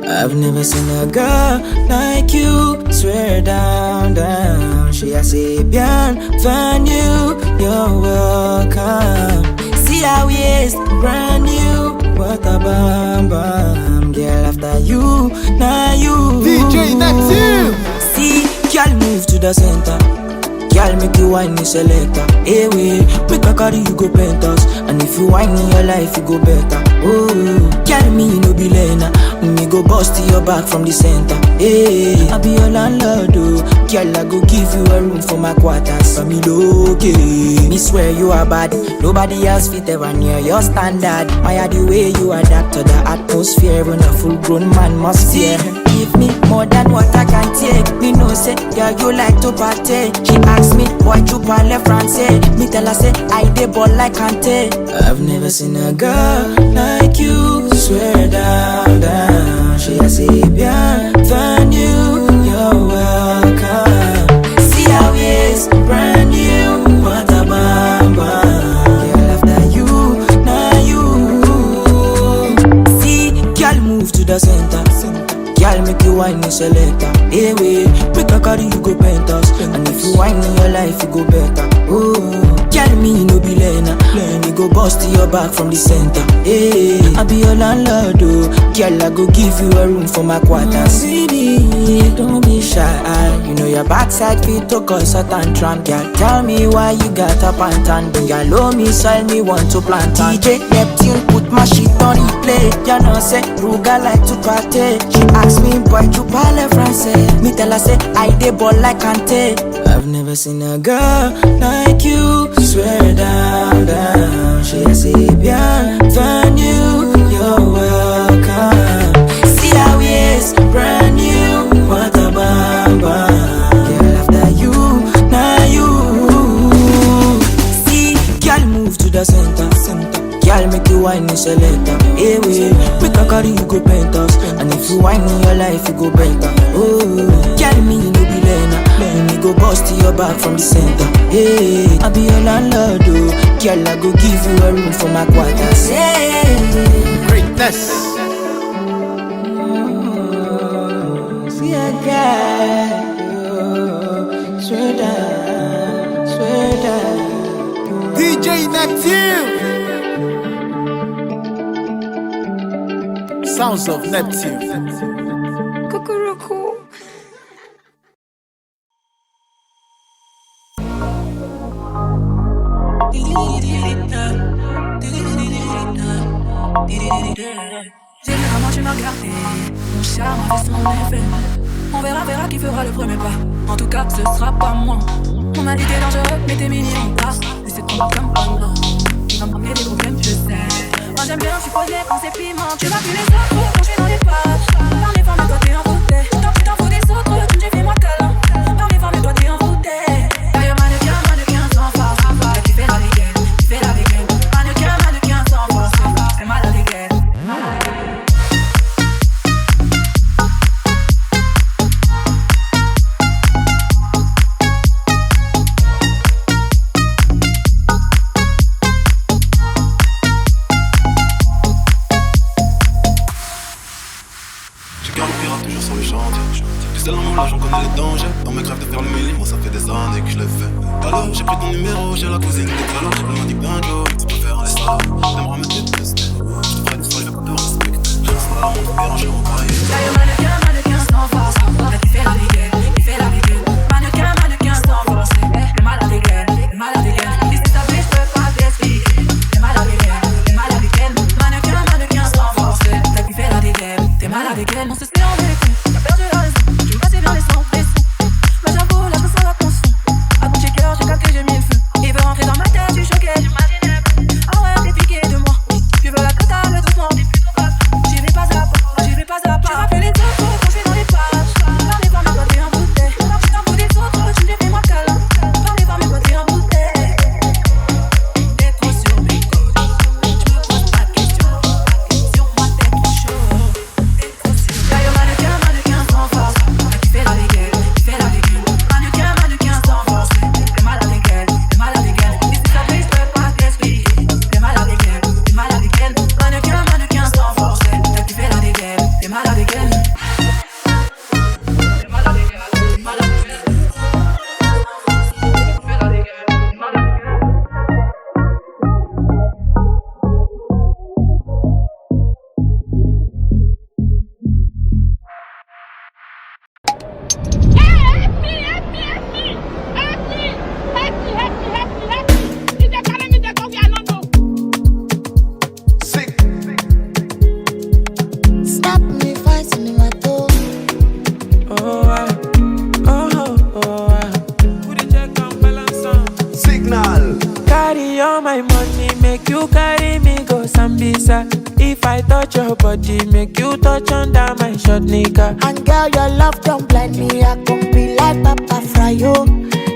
I've never seen a girl like you. Swear down, down. She a say, "Bienvenue, you're welcome." See how we is brand new. What a bam bam. Girl, after you, now you. D J Neptune. See, girl, move to the center. Girl, make you wine me selector. Hey, wait, make I carry you go penthouse. And if you wine in your life, you go better. Oh, girl, me no be learner. Me go bust your back from the center. Hey, I be your landlord, oh. Girl, I go give you a room for my quarters. I'm okay. Me swear you are bad. Nobody else fit ever near your standard. Why are the way you adapt to the atmosphere? When a full grown man must fear. If Me more than what I can take. Me know say, girl, you like to party. She ask me, why you parle français? Me tell her say, I dey ball like Kante. I've never seen a girl like you. Swear down, down. She a say, bienvenue, you're welcome. See how it's brand new. What a bam bam. Girl, after you, now you. See, girl, move to the center. Girl, make you wine me selector. Hey, wait, make I carry you go penthouse. And if you wine in your life, you go better. Oh, girl, me no be learner. Learn, you go bust your back from the center. Hey, I be your landlord, oh. Girl, I go give you a room for my quarters. Baby, don't be shy. You know your backside fit to cause a tantrum. Girl, tell me why you got up and tan. Bring allow me, soil me want to plant. D J Neptune put my shit on replay. You know say Ruga like to party. She ask me, boy, you parle français? Me tell her say, I dey ball like Kante. I've never seen a girl like you. Swear down, down. She a say, bienvenue, you're welcome. See how it's brand new. What a bam bam. Girl, after you, now you. See, girl, move to the center. Girl, make you wine me selector. Hey, wait, make I carry you go penthouse. And if you wine in your life, you go better. Oh, girl, me no be learner. Learn, me go bust your back from the center. Hey, I be your landlord, oh. Girl, I go give you a room for my quarters. Hey. Greatness. See a girl, swear down, swear down. D J Neptune. Sounds of Neptune. Cuckoo. Généralement, tu m'as gardé. Mon charme a fait son effet. On verra, verra qui fera le premier pas. En tout cas, ce sera pas moi. On m'a dit t'es dangereux, mais t'es mignon. Ah, mais c'est ton comme pas non. Tu vas me ramener des problèmes, je sais. Moi, j'aime bien, je suis posé quand c'est piment. Tu vas plus les autres, quand je suis dans les pattes. Par les femmes, toi, t'es envoûté. Tant que tu t'en fous des autres, tu me fais moi câlin. Par les femmes, toi, t'es envoûté. D'ailleurs, mannequin, mannequin sans force. Qui fait la dégaine, qui fait la dégaine. Mannequin, mannequin sans force. C'est malade, dégaine. J'ai cœur de pirate toujours sur le chantier. Tu sais, l'amour, là, j'en connais les dangers. Dans mes rêves de faire le million, moi, ça fait des années que je l'ai fait. Alors, j'ai pris ton numéro, j'ai la cousine des talents. Elle m'a dit, ben, Joe, tu peux faire un dessin. T'aimeras me détester. Je te ferai des sourires pour te respecter. Je reste pas là, on peut pire, un jour, on va y aller. Mannequin, mannequin sans force. T'as qui fait la dégaine, qui fait la dégaine. Mannequin, mannequin sans force. T'es malade, dégaine, t'es malade, dégaine. Ici, ça brille, je peux pas t'expliquer. T'es malade, dégaine, t'es malade, dégaine. Mannequin, mannequin sans force. T'as qui fait la dégaine, t'es malade, dégaine. On se serre dans les coups, t'as perdu la raison. Tu me passais dans les sons, les sons. Mais j'avoue, là, je sens la tension. À ton checker, je capte que j'ai mis le feu. Il veut rentrer dans ma tête, je suis choqué. Ah ouais, t'es piqué de moi. Tu veux la totale doucement. J'y vais pas à pas, j'y vais pas My money make you carry me go Sambisa. If I touch your body, make you touch under my short nigga. And girl, your love don't blind me. I can be like Papa Frio.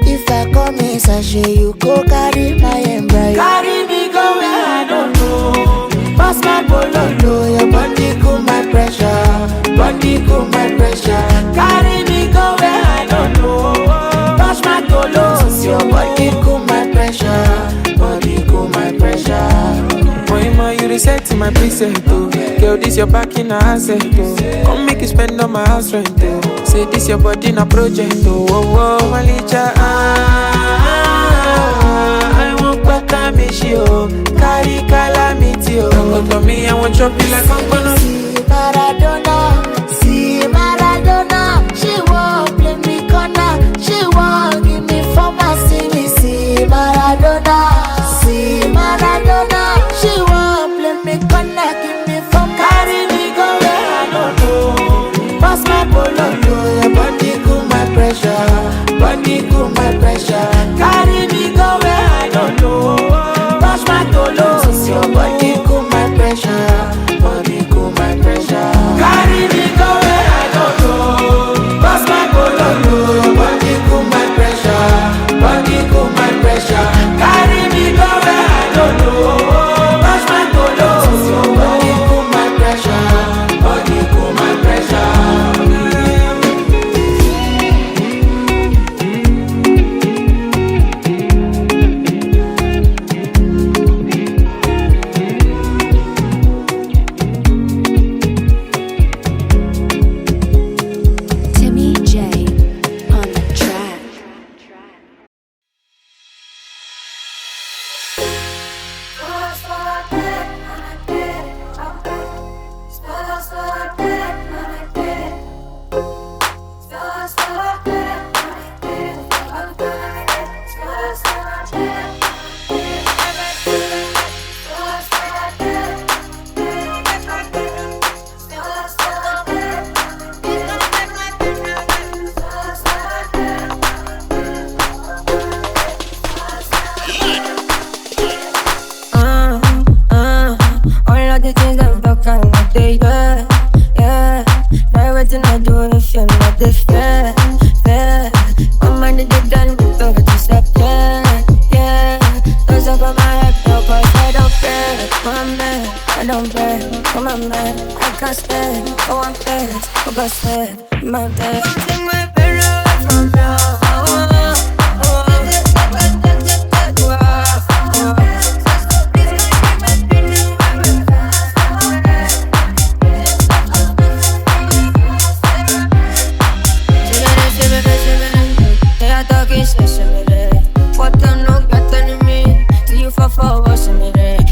If I come in sachet, you go carry my embryo. Carry me go where I don't know. Pass my bololo, your body cool my pressure. Body cool my pressure. Carry me go where I don't know. Touch my tolos, your body cool my pressure. Body cool my pressure. Boy, man, you reset my preset, oh. Girl, this your back in a asset, oh. Come make you spend on my house rent, oh. Say this your body na project, oh. Oh, oh, Malicha, ah, ah, ah, I won't back a miss you, oh. Carry calamity, oh. Don't go to me, I won't chop you like I'm gonna. See Maradona, see Maradona. She won't play me corner, she won't give me former. See me, see Maradona, see Maradona. She won't play me corner, give me former. Carry me go where I don't know. Pass my bololo, your body cool my pressure, body cool my pressure. Carry me go where I don't know. Touch my tolos, your body cool my pressure, body cool my pressure. Carry me go where I don't know. Pass my bololo, body cool my pressure, body cool my pressure. Carry me go where I don't know. Touch my tolos, your body cool my pressure, body cool my pressure. Timmy J on the track. Uh, uh, all of the things that fuck on my day, yeah, yeah. Now wetin I do if you're not this fair, fair. My money dey done with over to step, yeah, yeah. Those up on my head, no cause I don't care. My man, I don't beg, come on man, I can't stand, go on fast, go go sweat. My bed. Take my bed away from now. What the no got enemy? Do you for for what's in me?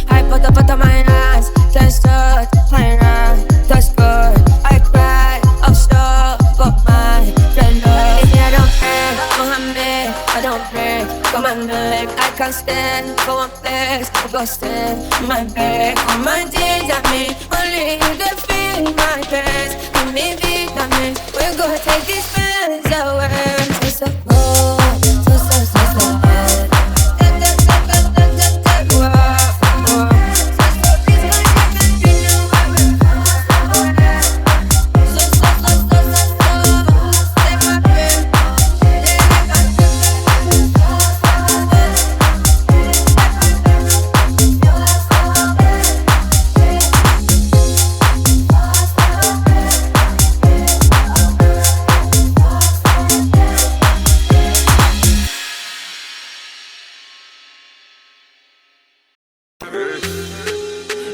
I put up, put up my hands, can't start, my hands, that's good. I cry, I'm stuck, but my friend knows. I don't care, Mohammed, I don't break. Come on, back, I can't stand for one place. I go stand my back on my things. I mean, only you can feel my pants. Give me vitamins, we go take these pills away. So, so, oh, so, so, so, so, oh.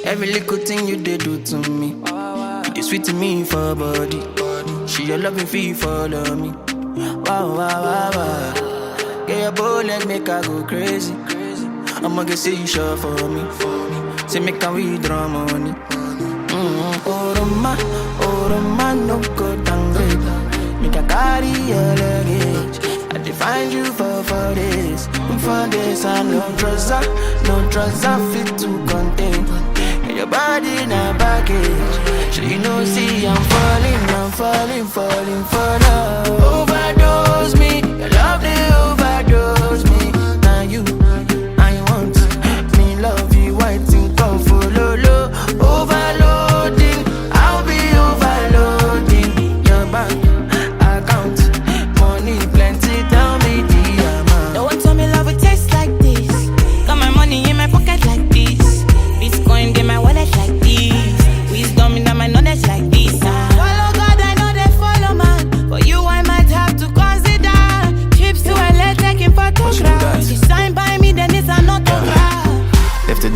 Every little thing you dey do to me, it dey sweet me for body. She your loving feel follow me. Wow, wow, wow, wow. Yeah, your bold leg make I go crazy. I'ma get say you sure for me. Say make I withdraw money. Mm-hmm. Oroma, Oroma, no go downgrade. Make I carry your luggage. I dey find you for four days. For days, I no trust her, no trust her fit to contain. And your body na baggage. So you know, see, I'm falling, I'm falling, falling for love. Overdose me, your love they overdose me. Now you, I want me,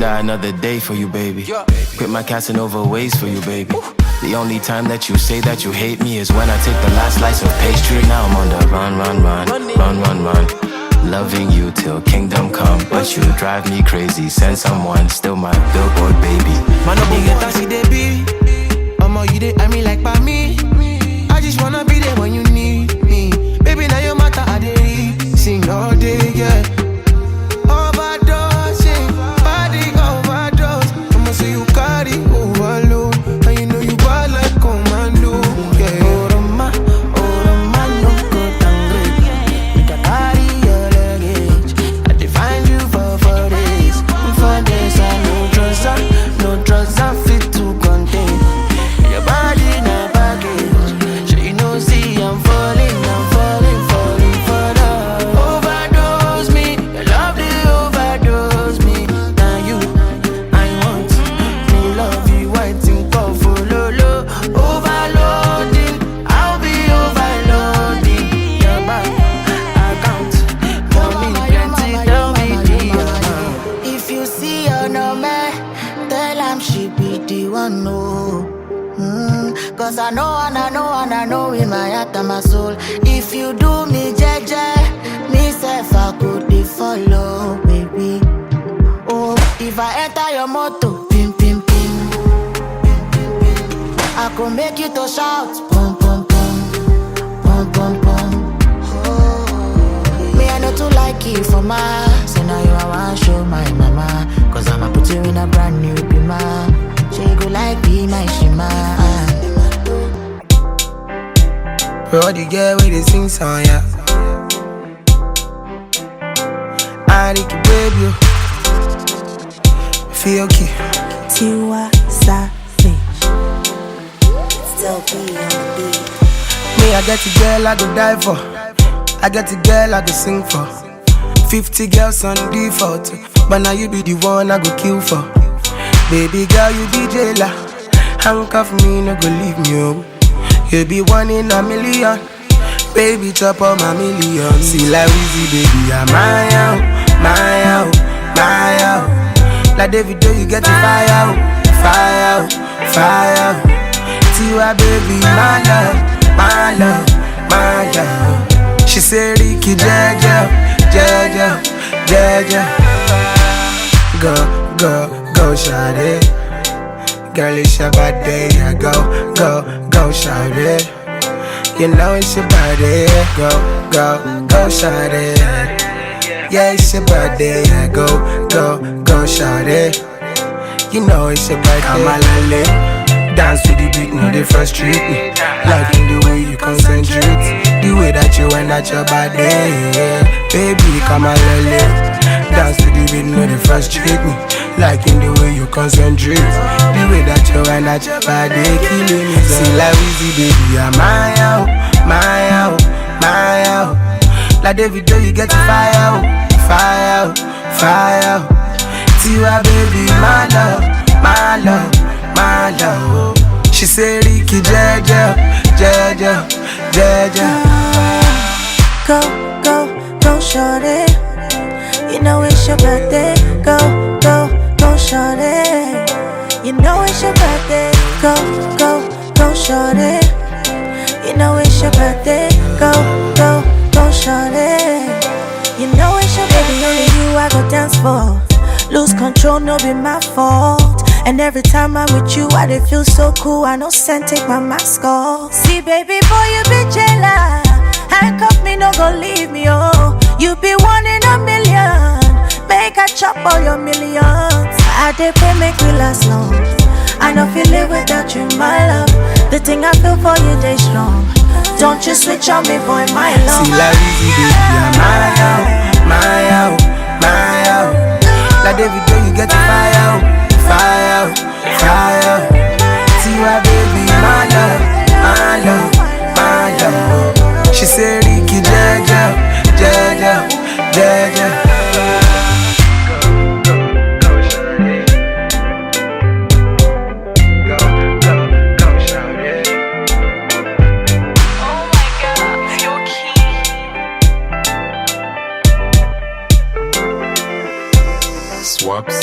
Die another day for you, baby. Quit my Casanova ways for you, baby. The only time that you say that you hate me is when I take the last slice of pastry. Now I'm on the run, run, run, run, run, run. Loving you till kingdom come, but you drive me crazy. Send someone, still my billboard baby. Man, no nigga, that's it, they be. Omo, you dey eye me like by me. I just wanna be there when you need me. Baby, now your matter I dey read. Sing all day, yeah. Overdosing, body overdose. I'ma say you carry overload, and you know you bad like commando. Yeah. Oroma, oroma, no go downgrade. Make I carry your luggage. I dey find you for four days, four days. I no trust, I no trust, I fit to contain. Your body na package. So you know, see, I'm falling, I'm falling, falling for love. Overdose me, your love dey overdose me. Now you I want to love you, I think of lolo. Overloading, I'll be overloading. Your bank account, money plenty, tell me the amount. If you see your number, tell am she be the one, no. Mm, cause I know and I know and I know in my heart and my soul. If you do me jeje, me self I go dey follow, baby. Oh, if I enter your motor, pim pim pim, I go make you to shout, pum pum pum, pum pum pum. Oh, me I no too like you for my, so now you I want show my mama, cause I'ma put you in a brand new bima. She go like be my shima. Bro, the girl with the sing song, yeah. I need to baby, feel okay. Tiwa Savage. Still be on the beat. Me, I get a girl I go die for. I get a girl I go sing for. fifty girls on default, but now you be the one I go kill for. Baby girl, you be jailer. Handcuff me, no go leave me, oh. You be one in a million. Baby, chop all my million. See like Weezy, baby, I'm my out, my out, my out. Like David, do you get the fire out, fire out, fire out? Tiwa, baby, my love, my love, my love. She say, Ricky, Jeje, Jeje, Jeje. Go, go, go, shawty. Girl, it's your birthday, yeah. Go, go, go, shawty. You know it's your birthday, yeah. Go, go, go, shawty. Yeah, it's your birthday, yeah. Go, go, go, shawty. You know it's your birthday. Come on, Lale. Dance to the beat, no, they frustrate me. Liking the way you concentrate, the way that you wind at your body. Yeah. Baby, come on, Lale. Dance to the beat, no, they frustrate me. Liking the way you concentrate, the way that you wind at your body, killing me. See like Weezy, baby, I'm my out, my out, my out. Like David, do you get the fire out, fire out, fire out? Tiwa, baby, my love, my love, my love. She say, Ricky, Jeje, Jeje, Jeje. Go, go, go, shorty. You know it's your birthday. Go, go, go, shorty. You know it's your birthday. Go, go, go, shorty. You know it's your birthday. Go, go, go, shorty. You know it's your birthday. Baby, only you I go dance for. Lose control, no be my fault. And every time I'm with you, I dey feel so cool. I no send take my mask off. See, baby boy, you be jailer. Handcuff me, no go leave me, oh. You be one in a million. Make I chop all your millions. I dey pray make we last long. I no feel it without you, my love. The thing I feel for you, they strong. Don't you switch on me, boy, my love. See like Weezy, baby, I'm my out, my out, my out. Like David, do you get the fire out, fire out, fire out? Tiwa, baby, my love, my love, my love. She say, Ricky, Jeje, Jeje, Jeje. Swaps.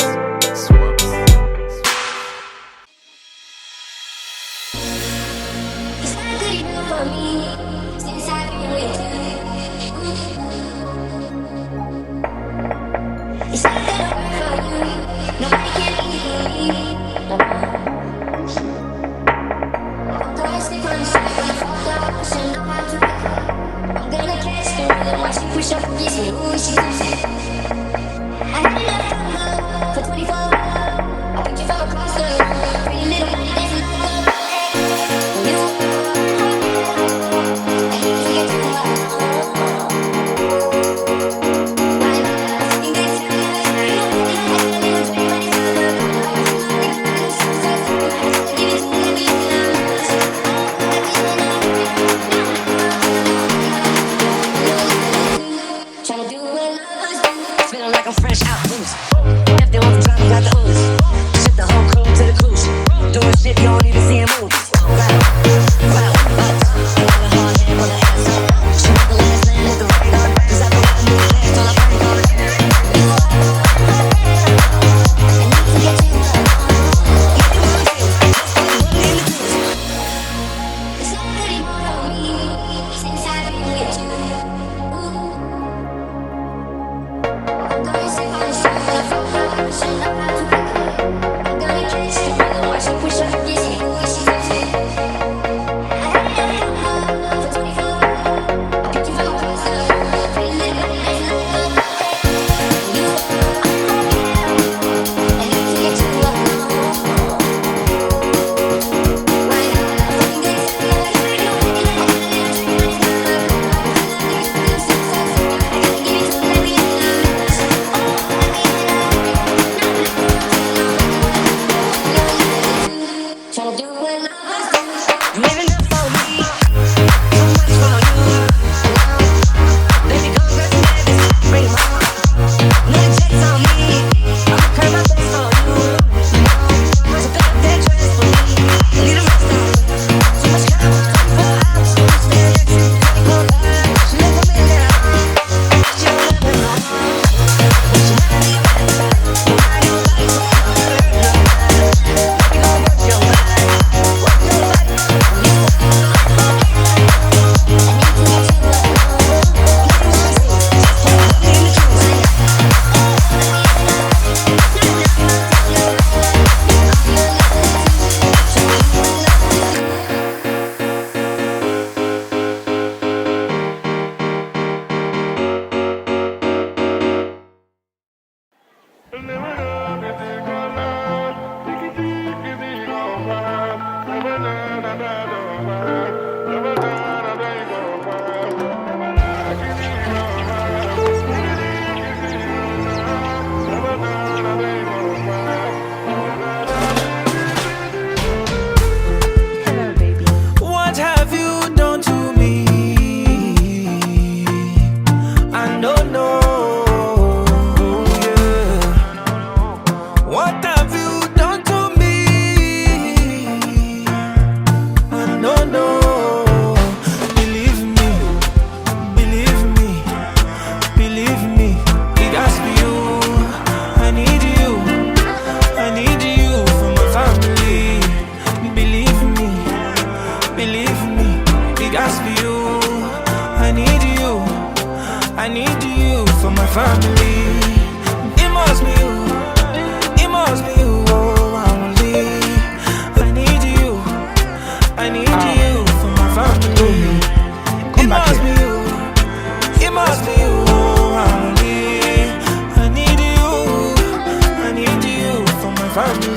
family.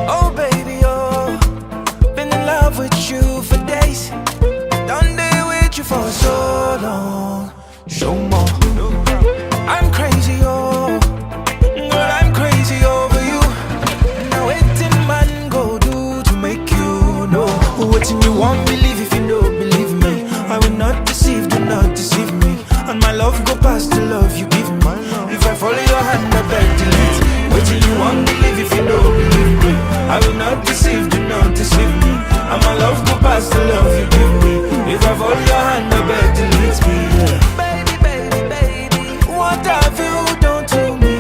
Oh baby, oh, been in love with you for days. Done day with you for so long. Show more. I'm crazy, oh, girl, I'm crazy over you. Now waiting man go do to make you know. What you want believe if you don't believe me. I will not deceive, do not deceive me. And my love go past the love you give me. If I follow your hand, I beg delete. What you want believe if you don't believe me. I will not deceive, do not deceive me. And my love go past the love you give me. If I follow your hand, I beg delete me. Yeah. Baby, baby, baby, what have you done to me?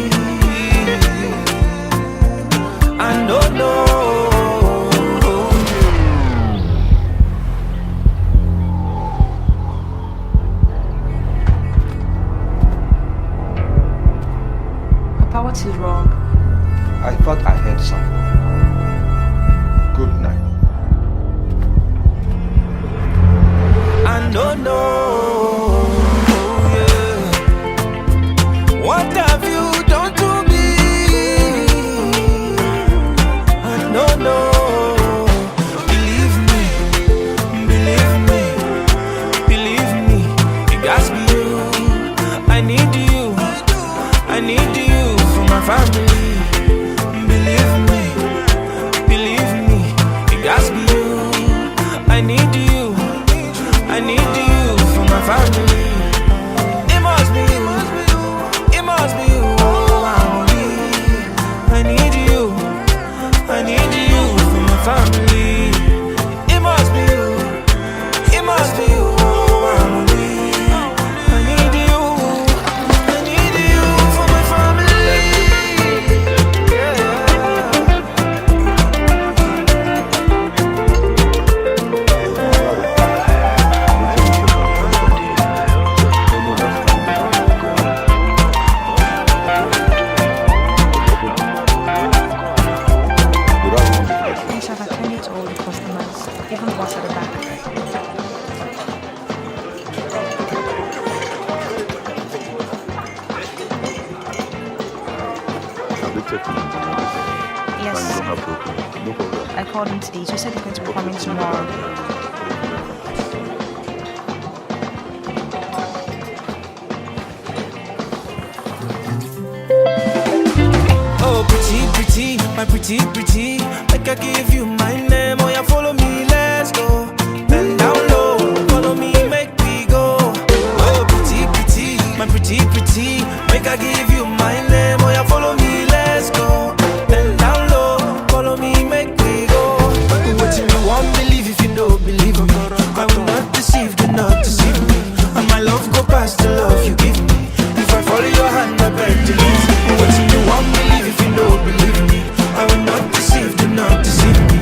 I don't know. Papa, what is wrong? I thought I heard something. Good night. I don't know. Yeah. What have you done to me? I don't know. Believe me, believe me, believe me. It got to be you. I need you. I need you for my family. Believe me, believe me. It got to be you. I need you. I need you for my family. It must be you. It must be you. Oh, I need, I need you. I need you for my family. It must be you. It must be you. Oh, I need, I need you. I need you for my family. Yeah. Good afternoon. Yes, I've attended to all the customers, even the ones at the back. Have they checked it? Yes. And you don't have problem? No problem. I called him today. He said he's going to be coming tomorrow. Oh, pretty, pretty, my pretty, pretty. Make I give you my name. Oh, yeah, follow me, let's go. Bend down low, follow me, make we go. Oh, pretty, pretty, my pretty, pretty. Make I give you my name. Oh, yeah, follow me, let's go. Bend down low, follow me, make we go. What you want believe if you don't believe me? I will not deceive, do not deceive me. And my love go past the love you give me. If I follow your hand, I beg to lose. What you want believe if you don't believe me? I will not deceive, do not deceive me.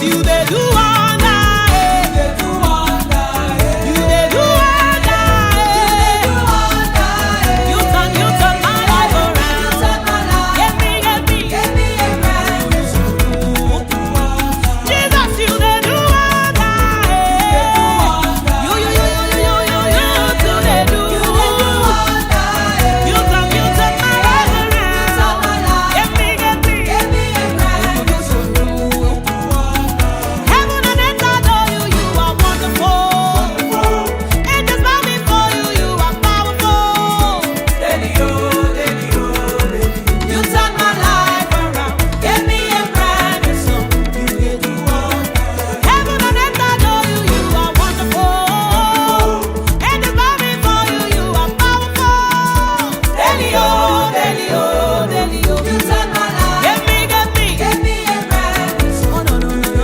You dey do wonder, eh. You dey do wonder, eh. You turn, you turn my life around. Get me, get me, get me a brand new song. Jesus, you dey do wonder, eh. You, you, you too dey do. You turn, you turn my life around. Get me, get me, get me a brand new song. Heaven and earth adore you, you are wonderful. Angels bow before you, you are powerful. You turn my life around, gave me a brand new song. You dey do wonder. Heaven and earth adore you, you are wonderful. Angels bow before you, you are powerful. Daily, oh, daily, oh, daily, oh. You turn my life. Give me, give me, give me a brand new song. Oh, no, no, no, no.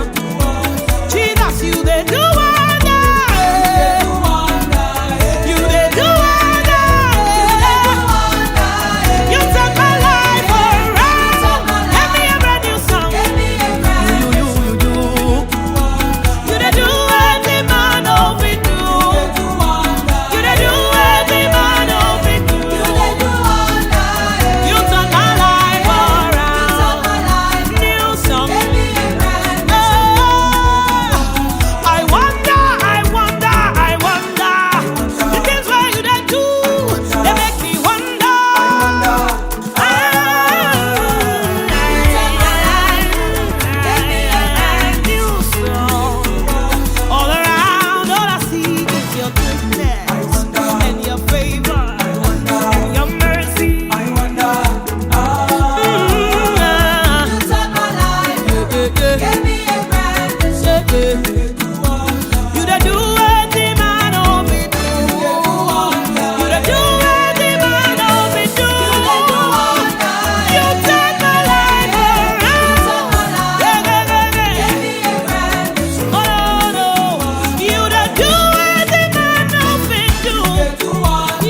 Jesus, you dey do wonder. You dey do wonder. You turn my life around. Give me a brand new song. You, you, you, you, you. You dey do wetin man no fit do. You dey do wetin man no fit do. You turn my life around. New song. Oh, I wonder, I wonder, I wonder. The things wey you dey do, they make me wonder. All around, all I see is your goodness and your favor and your mercy. Mm, ah. Yeah, yeah, yeah. Yeah, yeah. You dey do wetin man no fit do. You dey do wetin man no fit do. You turn my life around. Yeah, yeah, yeah, yeah. Oh, no, no. You dey do wetin man no fit do.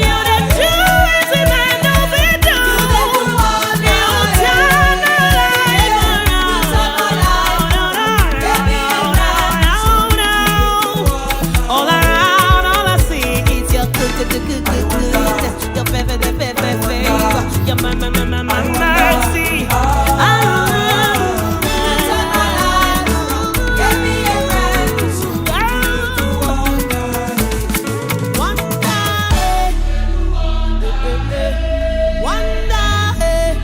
You dey do wetin man no fit do. You turn my life around. All around, all I see is your good, good, good, good, good. Your favor, the favor, favor. Your my, my, my, my, my mercy. Ah. Wonder, eh. Wonder, eh.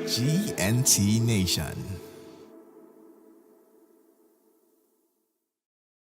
G N T Nation.